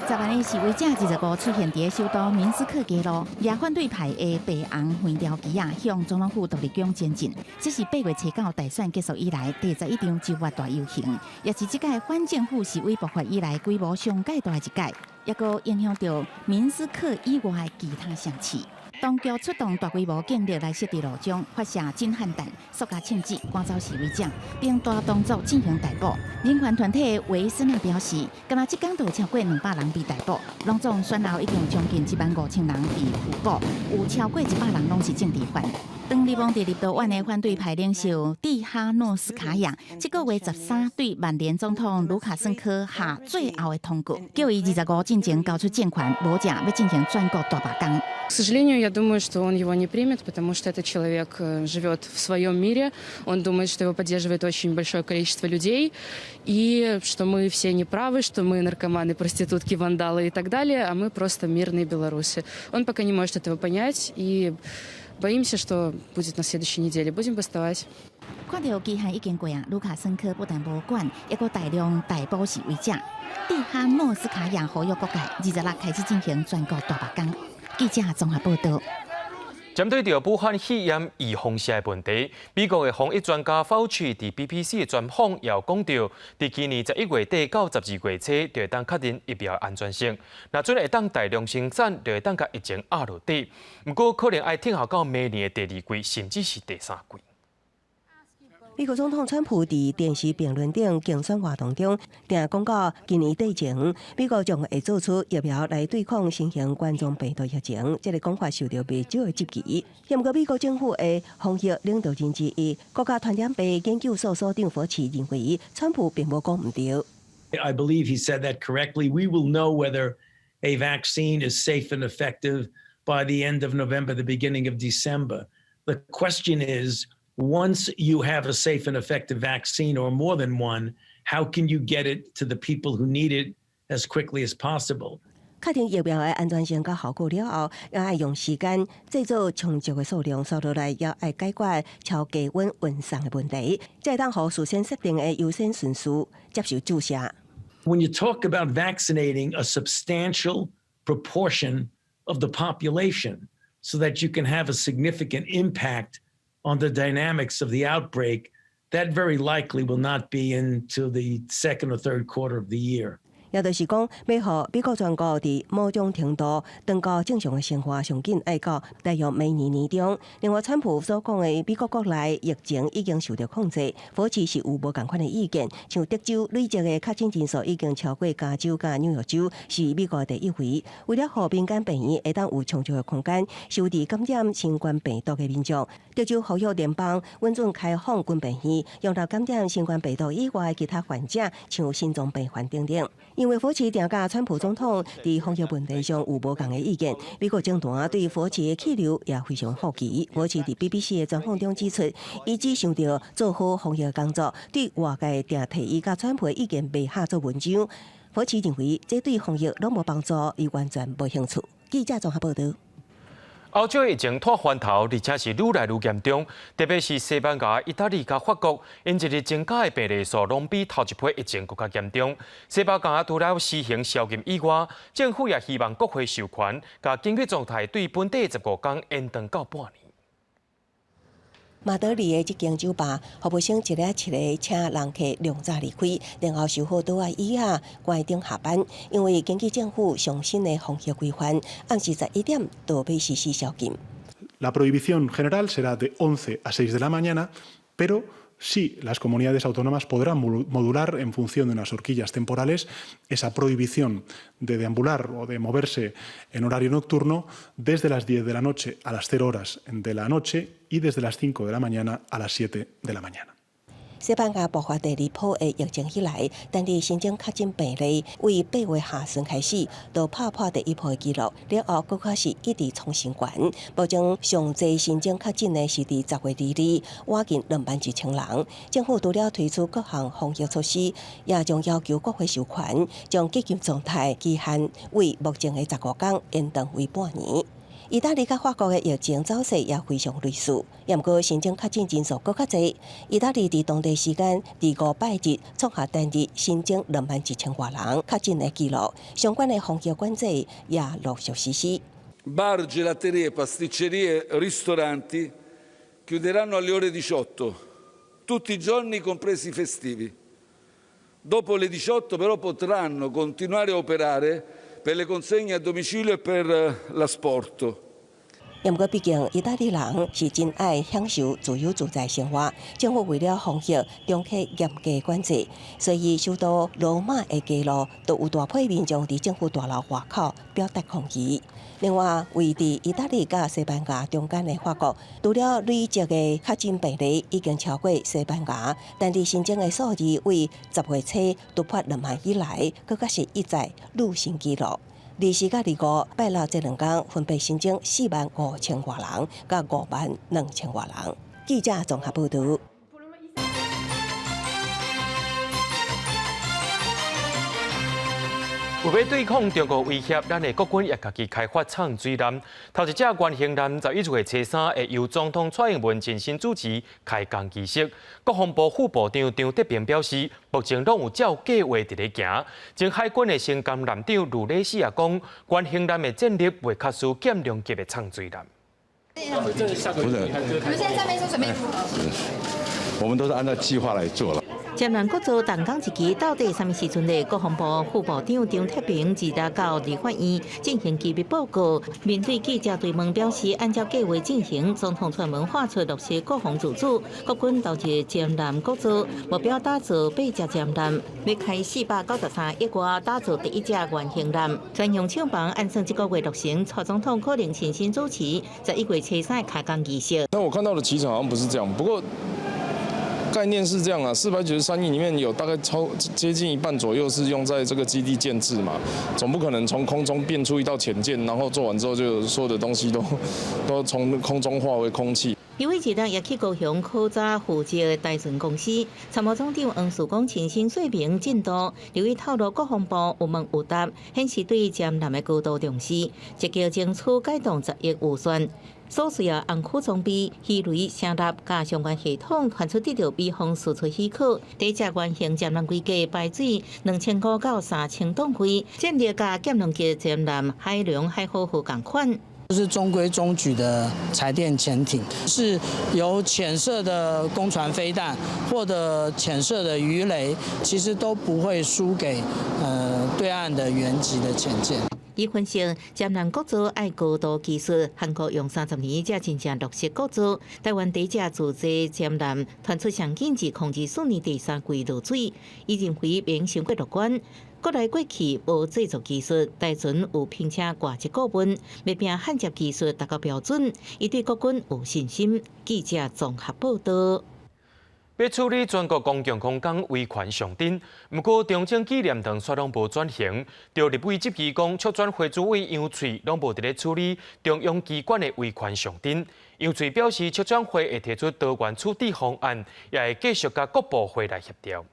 Speaker 6: 10萬的示威者25出現佇首都明斯克街路，舉反對派的白紅橫條旗仔，向總統府獨立宮前進。這是8月初9大選結束以來第11場州外大遊行，也是這屆反政府示威爆發以來規模上蓋大的一屆，抑閣影響著明斯克以外的其他城市。當局出動大規模警力來設置路障，發射震撼彈、塑膠槍子趕走示威者，並大動作進行逮捕。人權團體維斯納表示，敢若這工就有超過200人被逮捕，攏總選後已經有將近1萬5千人被拘捕，有超過100人攏是政治犯。當流亡佇立陶宛的反對派領袖蒂哈諾斯卡亞，這個月13對曼聯總統盧卡申科下最後的通告，叫伊25進前交出政權，無者欲進行全國大罷工。
Speaker 27: К сожалению, я думаю, что он его не примет, потому что этот человек живет в своем мире. Он думает, что его поддерживает очень большое количество людей, и что мы все неправы, что мы наркоманы, проститутки, вандалы и так далее, а мы просто мирные белорусы. Он пока не может этого понять, и
Speaker 2: Боимся, что будет на следующей неделе. Будем бастовать.
Speaker 6: 看著期限已經過啊，盧卡申科不但無管，抑閣大量逮捕示威者。蒂哈諾斯卡亞呼籲各界26開始進行全國大罷工。記者綜合報道。
Speaker 1: 針對著武漢肺炎預防射的問題，美國的防疫專家福奇佇 BBC 的專訪也有講著，佇今年11月底到12月初，就會當確認疫苗安全性。若準會當大量生產，就會當共疫情壓落底。毋過可能愛等候到明年的第二季，甚至是第三季。
Speaker 21: 美國總統川普佇電視辯論頂競選活動中，定講到今年底前，美國將會做出疫苗來對抗新型冠狀病毒疫情。這個講法受到袂少的質疑。毋過美國政府的防疫領導人之一，國家傳染病研究所所長佛奇認為，川普並無講毋對。
Speaker 7: I believe he said that correctly. We will know whether a vaccine is safe and effective by the end of November, the beginning of December. The question is, once you have a safe and effective vaccine or more than one, how can you get it to the people who need it as quickly as possible?
Speaker 21: 確定疫苗的安全性佮效果了後，也愛用時間製造充足的數量，紲落來也愛解決超低溫運送的問題，才會當予事先設定的優先順序接受注射。
Speaker 7: When you talk about vaccinating a substantial proportion of the population so that you can have a significant impact on the dynamics of the outbreak, that very likely will not be until the second or third quarter of the year.
Speaker 21: 也就是講，欲予美國全國佇某種程度轉到正常的生活，上緊愛到大約明年年中。另外，川普所講的美國國內疫情已經受到控制，佛奇是有無仝款的意見。像德州累積的確診人數已經超過加州佮紐約州，是美國第一位。為了予民間病院會當有充足的空間，收治感染新冠病毒的民眾，德州呼籲聯邦允准開放軍病院，容納感染新冠病毒以外的其他患者，像心臟病患等等。因為佛奇定佮川普總統佇防疫問題上有無仝的意見，美國政壇對佛奇的去留也非常好奇。佛奇佇 BBC 的專訪中指出，伊只想著做好防疫工作，對外界定提伊佮川普的意見袂下做文章。佛奇認為這對防疫攏無幫助，伊完全無興趣。記者綜合報道。
Speaker 1: 歐洲疫情拖翻頭，而且是愈來愈嚴重，特別是西班牙、意大利佮法國，𪜶一日增加的病例數攏比頭一波疫情閣較嚴重。西班牙除了實行宵禁以外，政府也希望國會授權，共緊急狀態對本地15天延長到半年。
Speaker 21: 馬德里的這間酒吧，服務生一个一个請人客量早離開，然後收好桌仔椅仔，關燈下班。因為根據政府上新的防疫規範，暗時11點就欲實施宵禁。
Speaker 9: La prohibición general será de 11 a 6 de la mañana, pero sí las comunidades autónomas podrán modular en función de unas horquillas temporales esa prohibición de deambular o de moverse en horario nocturno desde las 10 de la noche a las 0 horas de la noche y desde las 5 de la mañana a las 7 de la mañana.
Speaker 21: 西班牙爆發第二波的疫情以來，單日新增確診病例為8月下旬開始，就拍破第一波的紀錄，了後閣較是一直創新高。目前上濟新增確診的是佇10月22日，倚近21,000人。政府除了推出各項防疫措施，也將要求國會授權，將緊急狀態期限為目前的15天延長為半年。意大利佮法國的疫情走勢也非常類似，毋過新增確診人數閣較濟。意大利佇當地時間二五拜日創下單日新增21,000外人確診的紀錄，相關的防疫管制也陸續實施。
Speaker 10: Bar, gelaterie, pasticcerie, ristoranti chiuderanno alle ore 18, tutti i giorni compresi i festivi. Dopo le 18 però potranno continuare a operare per le consegne a domicilio e per l'asporto.
Speaker 21: 毋過，畢竟意大利人是真愛享受自由自在生活，政府為了防疫，中啟嚴格管制，所以首都羅馬的街路都有大批民眾佇政府大樓外口表達抗議。另外，位佇意大利佮西班牙中間的法國，除了累積的確診病例已經超過西班牙，單日新增的數字為10月初突破2萬以來，閣較是一再錄新紀錄。24佮25拜六這兩天分別新增4萬5千外人，佮5萬2千外人。記者綜合報道。
Speaker 1: 為欲對抗中國威脅，咱的國軍也家己開發藏水艦。頭一隻原型艦11月初三會由總統蔡英文親身主持開工儀式。國防部副部長張德平表示，目前攏有照計劃佇咧行。前海軍的星艦艦長呂禮士也講，原型艦的戰力袂較輸劍龍級的藏水艦。
Speaker 11: 不是，
Speaker 13: 你們現在戰備準備如何？
Speaker 11: 我們都是按照計劃來做了。
Speaker 8: 劍龍國造動工一期到底啥物時陣咧？國防部副部長張鐵平自來到立法院進行機密報告，面對記者追問，表示按照計劃進行。總統蔡英文喊出落實國防自主，國軍投入劍艦國造，目標打造八隻劍艦，欲開493億外打造第一隻原型艦。專用廠房按算這個月落成，蔡總統可能親身主持11月初三開工儀式。
Speaker 14: 那我看到的期程好像不是這樣，不過。概念是這樣啊，493億裡面有大概超接近一半左右是用在這個基地建置嘛，總不可能從空中變出一道潛艦，然後做完之後就所有的東西都從空中化為空氣。
Speaker 8: 李偉哲也去高雄考察負責台船公司，參謀總長黃樹光親身說明進度。劉偉透露，國防部有問有答，顯示對劍艦的高度重視，積極爭取解凍10億預算。所需要紅區裝備、魚雷、聲納佮相關系統，傳出得到美方輸出許可。第一隻原型劍艦規格排水2500到3000噸位，戰力佮劍龍級劍艦海龍海虎號仝款。
Speaker 15: 就是中規中矩的柴電潛艇，是有潛射的攻船飛彈或者潛射的魚雷，其實都不會輸給對岸的原級的潛艦。
Speaker 8: 伊分析，劍艦國造愛高度技術，韓國用30年才真正落實國造。台灣第一隻自製劍艦傳出上緊自2024年第三季落水，伊認為免傷過樂觀。國內過去無製造技術，台船有聘請外籍顧問，欲拼焊接技術達到標準，伊對國軍有信心。記者綜合報道。
Speaker 1: 欲處理全國公共空間維權上陣，毋過中正紀念堂煞攏無轉型。著立委質疑講，促轉會主委楊翠攏無佇咧處理中央機關的維權上陣。楊翠表示，促轉會會提出多元處置方案，也會繼續佮各部會來協調。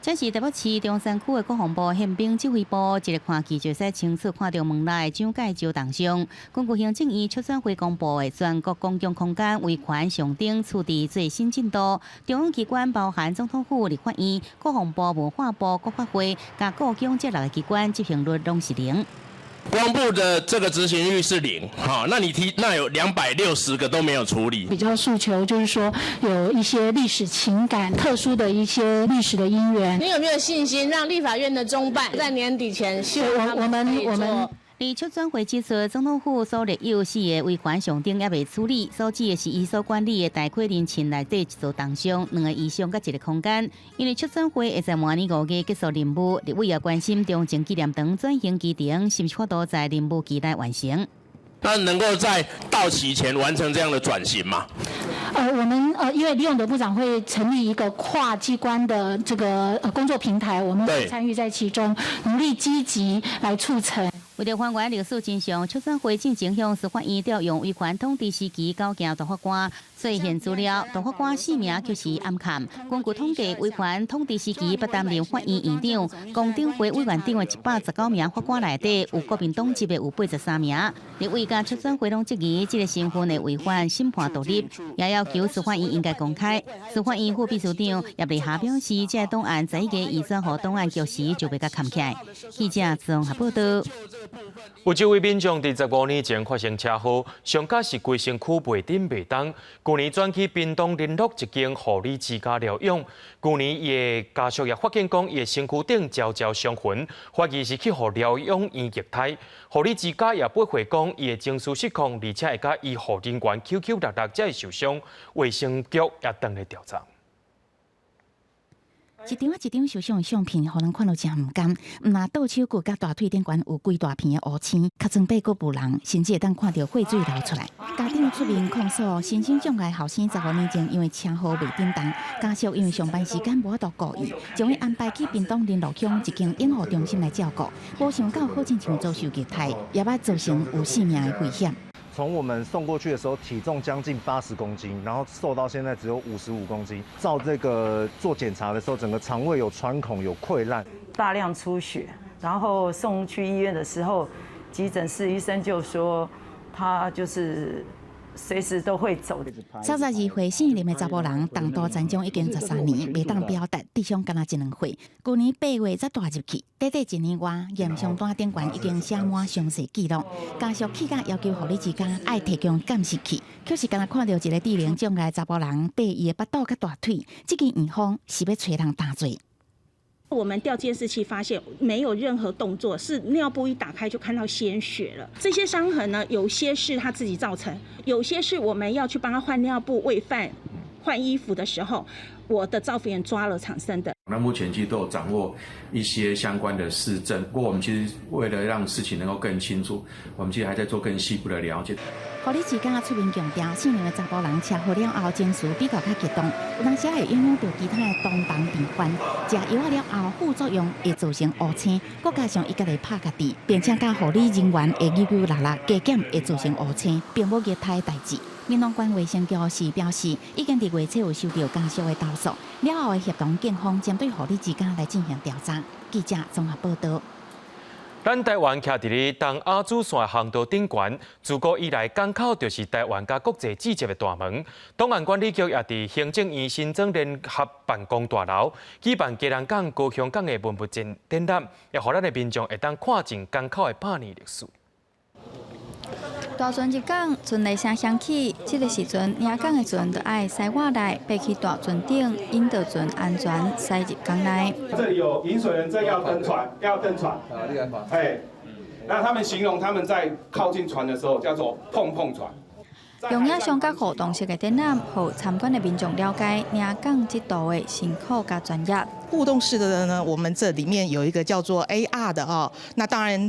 Speaker 27: 這是台北市中山區的國防部憲兵指揮部，一个看去就會使清楚看著門內蔣介石銅像。根據行政院促轉會公布的全國公共空間維權上頂處置最新進度，中央機關包含總統府、立法院、國防部、文化部、國發會、佮故宮這六个機關執行率攏是零。
Speaker 24: 國防部的這個執行率是零，哈，那你提那有260個都沒有處理。
Speaker 25: 比較訴求就是說，有一些歷史情感、特殊的一些歷史的因緣。
Speaker 26: 你有沒有信心讓立法院的中辦在年底前，希望他們可以做？
Speaker 27: 而促轉會指出，總統府所列有四個維權上頂猶未處理，所指的是伊所管理的大溪林埊內底一座銅像、兩個遺像佮一個空間。因為促轉會會在明年5月結束任務，立委也關心中正紀念堂轉型期程是毋是法度在任務期內完成。
Speaker 24: 那能夠在到期前完成這樣的轉型嗎？
Speaker 25: 我們因為李永得部長會成立一個跨機關的這個工作平台，我們會參與在其中，努力積極來促成。
Speaker 27: 為著還原歷史真相，促轉會進前向司法院調用維權統治時期九件大法官最新資料，大法官姓名就是暗崁。根據統計，維權統治時期不擔任法院院長、公聽會委員長的119名法官內底，有國民黨籍的有83名。立委佮促轉會攏質疑這个身份的違反審判獨立，也要求司法院應該公開。司法院副秘書長葉麗霞表示，這个檔案十一月移轉予檔案局時就欲共崁起來。記者綜合報道。
Speaker 1: 有一位民眾佇15年前發生車禍，傷甲是規身軀袂振袂動。舊年轉去屏東麟洛一間護理之家療養。舊年伊的家屬也發現講，伊的身軀頂焦焦傷痕，懷疑是去予療養院虐待。護理之家也駁回講，伊的情緒失控，而且會佮醫護人員搝搝搦搦，才會受傷。衛生局也正咧調查。
Speaker 6: 一張仔一張受傷的相片，予人看著誠毋甘。毋但倒手骨佮大腿頂懸有規大片的烏青，尻川底閣無人，甚至會當看著血水流出來。家長出面控訴，身心障礙後生15年前因為車禍袂振動，家屬因為上班時間無法度顧伊，將伊安排去屏東麟洛鄉一間養護中心來照顧。無想到好親像遭受虐待，也捌造成有性命的危險。
Speaker 28: 從我們送過去的時候，體重將近80公斤，然後瘦到現在只有55公斤。照這個做檢查的時候，整個腸胃有穿孔、有潰爛，
Speaker 29: 大量出血，
Speaker 3: 然後送去醫院的時候，急診室醫生就說他就是隨時都會走。
Speaker 6: 32歲姓林的查埔人，重度殘障已經13年，袂當表達，智商敢若一兩歲。舊年8月才帶入去，短短一年外，驗傷單頂懸已經寫滿詳細記錄。家屬氣甲要求護理之家愛提供監視器，卻是敢若看著一个智能障礙查埔人綴伊的腹肚佮大腿，這間院方是欲揣人擔罪。
Speaker 4: 我們調監視器發現沒有任何動作，是尿布一打開就看到鮮血了。這些傷痕呢，有些是他自己造成，有些是我們要去幫他換尿布、餵飯、換衣服的時候，我的照護員抓了產生的。
Speaker 5: 那目前其實都有掌握一些相關的事證，不過我們其實為了讓事情能夠更清楚，我們其實還在做更細部的了解。
Speaker 6: 護理之家出面強調，姓林的查埔人車禍了後情緒比較較激動，有當時會影響著其他的同房病患。食藥了後副作用會造成烏青，閣加上伊家己拍家己，並且佮護理人員會扭扭抐抐，加減會造成烏青，並無虐待的代誌。屏東縣衛生局是表示，已經佇月初有收著家屬的投訴，了後會協同警方針對護理之家來進行調查。記者綜合報導。
Speaker 1: 咱台灣徛佇咧東亞主線航道頂懸，自古以來港口就是台灣佮國際接的大門。檔案管理局也佇行政院新莊聯合辦公大樓舉辦基隆港、高雄港的文物展展覽，也予咱的民眾會當看盡港口的百年歷史。
Speaker 12: 大船入港，船螺聲響起，這个時陣，領港的船就愛駛外來，爬去大船頂，引導船安全駛入港內。
Speaker 16: 這裡有引水人正要登船，要登船。哎，那他們形容他們在靠近船的時候叫做碰碰船。
Speaker 12: 用影像佮互動式的展覽，予參觀的民眾了解領港這道的辛苦佮專業。
Speaker 17: 互動式的呢，我們這裡面有一個叫做 AR 的哦，那當然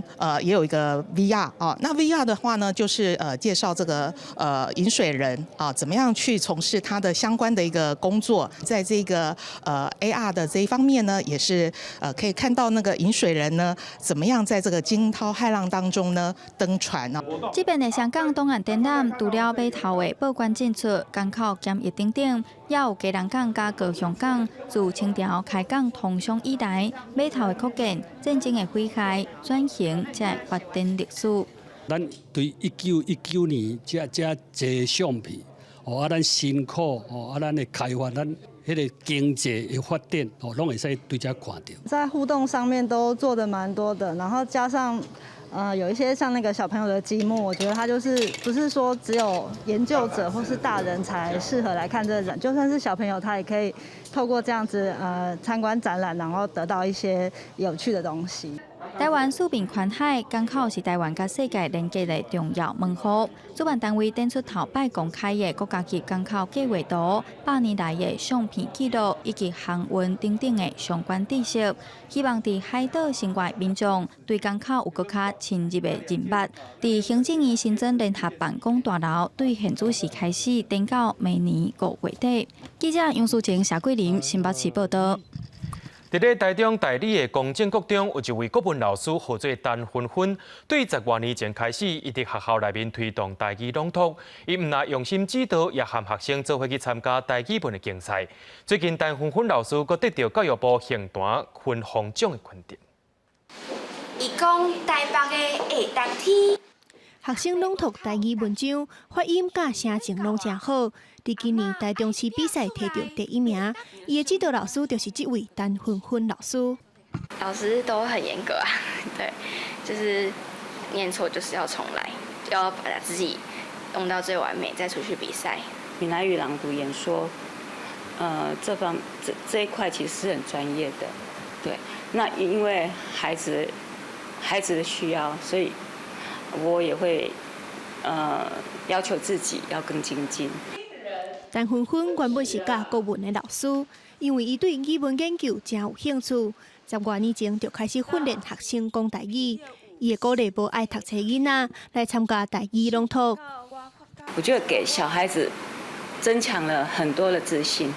Speaker 17: 也有一個 VR 哦。那 VR 的話呢，就是介紹這個引水人啊，怎麼樣去從事他的相關的一個工作，在這個AR 的這一方面呢，也是可以看到那個引水人呢，怎麼樣在這個驚濤駭浪當中呢登船呢。
Speaker 12: 這邊的香港檔案展覽，除了碼頭的報關進出、港口檢疫等等，也有基隆港佮高雄港自清朝開港通商以來，碼頭的擴建、戰爭的毀害、轉型，這發展歷史。
Speaker 18: 咱對1919年這這濟相片，哦啊，咱辛苦哦啊，咱的開發，咱彼个經濟的發展，哦，攏會使對這看著。
Speaker 19: 在互動上面都做得蠻多的，然後加上，有一些像那個小朋友的積木，我覺得他就是不是說只有研究者或是大人才適合來看這個展，就算是小朋友，他也可以透過這樣子參觀展覽，然後得到一些有趣的東西。
Speaker 12: 台灣四面環海，港口是台灣佮世界連結的重要門戶。主辦單位展出頭擺公開的國家級港口計劃圖、百年來的相片記錄以及航運等等的相關知識，希望佇海島生活的民眾對港口有閣較深入的認捌。佇行政院新莊聯合辦公大樓，對現主時開始，展到明年5月底。記者楊淑晴、謝桂林新北市報導。
Speaker 1: 佇咧台中大里的公正國中，有一位國文老師，號做陳芬芬，對十外年前開始，伊佇學校內面推動台語朗讀。伊毋但用心指導，也和學生做伙去參加台語文的競賽。最近，陳芬芬老師閣得著教育部杏壇芬芳獎的肯定。
Speaker 29: 伊講台北的下冬天。
Speaker 30: 學生朗讀台語文章，發音佮聲情攏誠好。佇今年台中市比賽提著第一名，伊的指導老師就是這位陳芬芬老師。
Speaker 29: 老師都很嚴格啊，對，就是念錯就是要重來，要把自己弄到最完美再出去比賽。
Speaker 31: 閩南語朗讀演說，這方這一塊其實是很專業的，對。那因為孩子的需要，所以我也會要求自己要更精進。
Speaker 30: 陳芬芬原本是教國文的老師，因為伊對語文研究誠有興趣，十外年前就開始訓練學生講台語。伊會鼓勵無愛讀冊囡仔來參加台語朗讀。
Speaker 31: 我覺得給小孩子增強了很多的自信。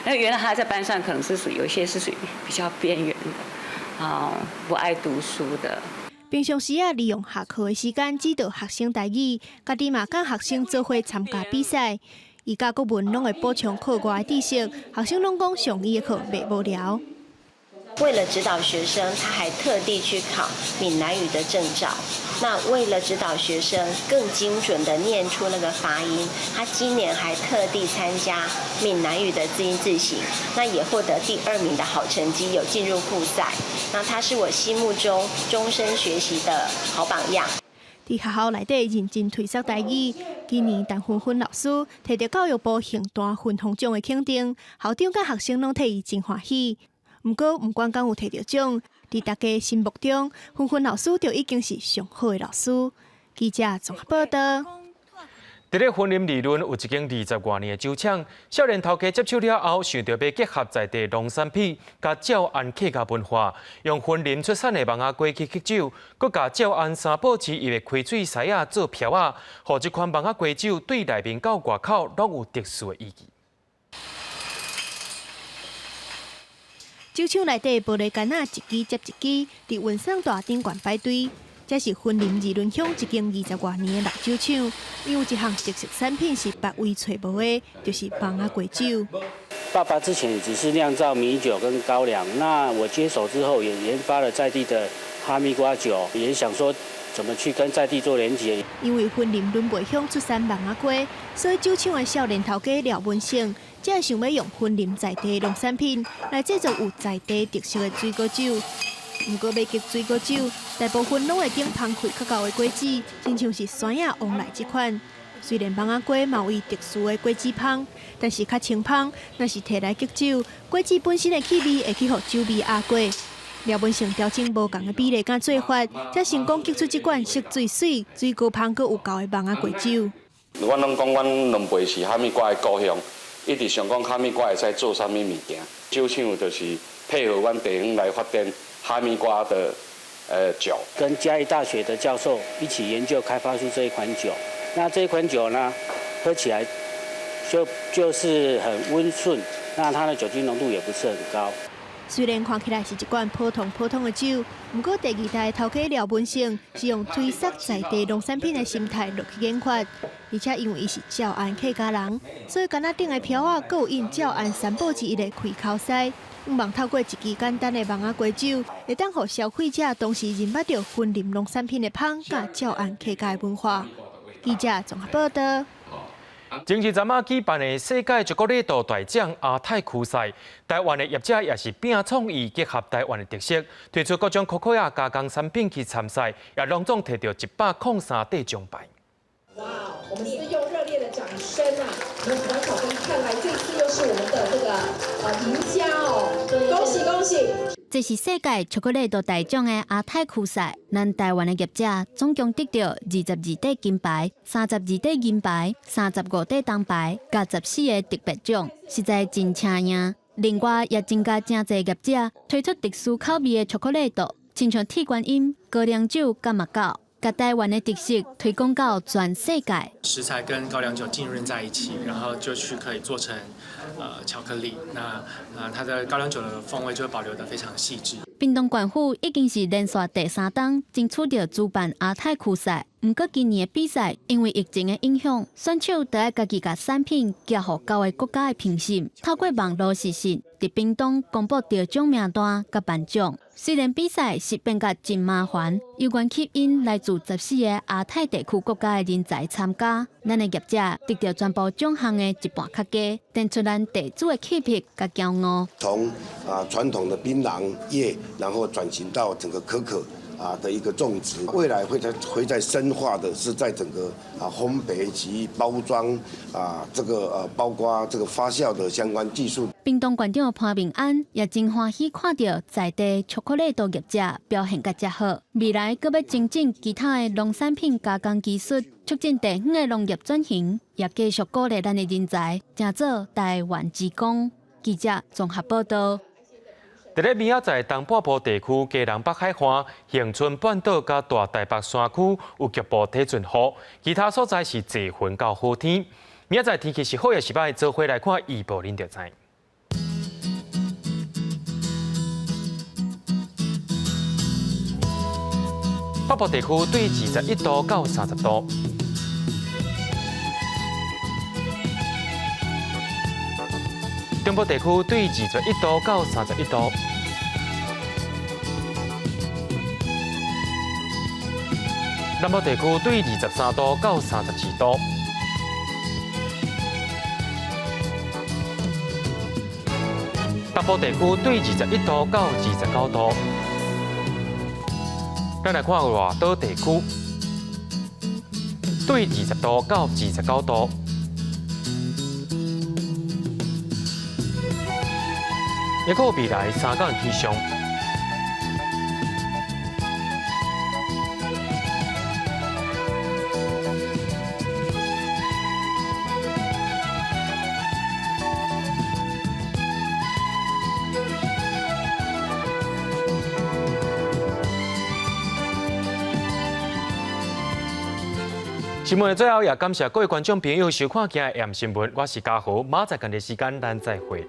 Speaker 31: 因為原來他在班上可能是屬於有些是屬於比較邊緣的，啊，不愛讀書的。
Speaker 30: 平常時啊，利用下課的時間指導學生台語，家己嘛佮學生做伙參加比賽。伊教國文攏會補充課外的知識，學生攏講上伊的課袂無聊。
Speaker 2: 為了指導學生，他還特地去考閩南語的證照。那為了指導學生更精準地念出那個發音，他今年還特地參加閩南語的字音字形，那也獲得第二名的好成績，有進入複賽。那他是我心目中終身學習的好榜樣。
Speaker 30: 佇學校內底認真推捒台語，今年陳芬芬老師提著教育部聖誕芬芳獎的肯定，校長佮學生攏替伊真歡喜。毋過，毋管敢有提著獎，佇大家心目中，芬芬老師就已經是上好的老師。記者綜合報道。
Speaker 1: 佇咧雲林二崙有一間20外年的酒廠，少年頭家接手了後，想著欲結合在地農產品，佮詔安客家文化，用雲林出產的網仔果去結酒，閣共詔安三寶之一的溪水獅仔做飄仔，予這款網仔果酒對內面到外口攏有特殊的意義。
Speaker 30: 酒廠內底玻璃罐仔一支接一支，佇運送帶頂懸排隊。這是雲林二崙鄉一間20外年的老酒廠，𪜶有一項特色產品是別位揣無的，就是網仔果酒。
Speaker 7: 爸爸之前只是釀造米酒跟高粱，那我接手之後也研發了在地的哈密瓜酒，也想說怎麼去跟在地做連結。
Speaker 30: 因為雲林崙背鄉出產網仔果，所以酒廠的少年頭家廖文成，才會想欲用雲林在地農產品來製作有在地特色的水果酒。毋過欲結水果酒，大部分攏會揀芳氣較厚的果子，親像是山野旺來這款。雖然網仔果嘛有伊特殊的果子芳，但是較清芳，若是提來結酒，果子本身的氣味會去予酒味壓過。廖文成調整無仝的比例佮做法，才成功結出這款色水媠、水果芳閣有夠的網仔果酒。
Speaker 9: 阮攏講阮崙背是哈密瓜的故鄉，一直想講哈密瓜會使做啥物物件。酒廠就是配合阮地方來發展哈密瓜的酒，
Speaker 7: 跟嘉義大學的教授一起研究開發出這一款酒。那這一款酒呢，喝起來就是很溫順，那它的酒精濃度也不是很高。
Speaker 30: 雖然看起來是一罐普通普通的酒，毋過第二代頭家廖文成是用推捒在地農產品的心態落去研發，而且因為伊是詔安客家人，所以罐仔頂的標仔閣有印詔安三寶之一的開口獅。希望透過一支簡單的網仔果酒，會當予消費者同時認捌著雲林農產品的芳佮詔安客家的文化。記者綜合報道。
Speaker 1: 前日昨仔舉辦的世界朱古力豆大獎亞太區賽，台灣的業者也是拼創意，結合台灣的特色，推出各種可可仔加工產品去參賽，也攏總提著103塊獎牌。
Speaker 10: 哇，我們是用熱烈的掌聲啊！我們黃小芬，看來這次又是我們的這個贏家哦，恭喜恭喜！
Speaker 11: 這是世界巧克力豆大獎的亞太區賽，咱台灣的業者總共得著22塊金牌、32塊銀牌、35塊銅牌，佮14个特別獎，實在真請贏。另外，也增加誠濟業者推出特殊口味的巧克力豆，親像鐵觀音、高粱酒佮麥狗，共台灣的特色推廣到全世界。
Speaker 13: 食材跟高粱酒浸潤在一起，然後就去可以做成巧克力。那它的高粱酒的風味就會保留得非常細緻。
Speaker 11: 屏東縣府已經是連續第三冬爭取著主辦亞太區賽，毋過今年的比賽因為疫情的影響，選手著愛家己共產品寄予九个國家的評審，透過網路視訊，佇屏東公布得獎名單佮頒獎。雖然比賽是變甲真麻煩，猶原吸引來自14个亞太地區國家的人才參加。咱的業者得著全部獎項的一半較低，展出咱地主的氣魄佮驕傲。
Speaker 14: 從傳統的檳榔業，然後轉型到整個可可的一個種植，未來會再深化的是在整個烘焙及包裝這個包括這個發酵的相關技術。
Speaker 11: 屏東縣長潘孟安也真歡喜看著在地巧克力豆業者表現甲遮好，未來閣欲精進其他的農產品加工技術，促進地方的農業轉型，也繼續鼓勵咱的人才，成做台灣之光。記者綜合報道。
Speaker 1: 佇咧明仔載東半部地區，基隆北海岸、恆春半島佮大台北山區有局部提陣雨，其他所在是濟雲到好天。明仔載天氣是好抑是䆀，做伙來看預報，恁就知。北部地區對21度到30度。中部地區對21度到31度。南部地區對23度到32度。北部地區對21度到29度。咱來看外島地區，對20度到29度。抑閣有未來3工氣象。新聞的最後，也感謝各位觀眾朋友收看今日的 M 新聞，我是嘉豪，明仔載仝個時間，咱再會。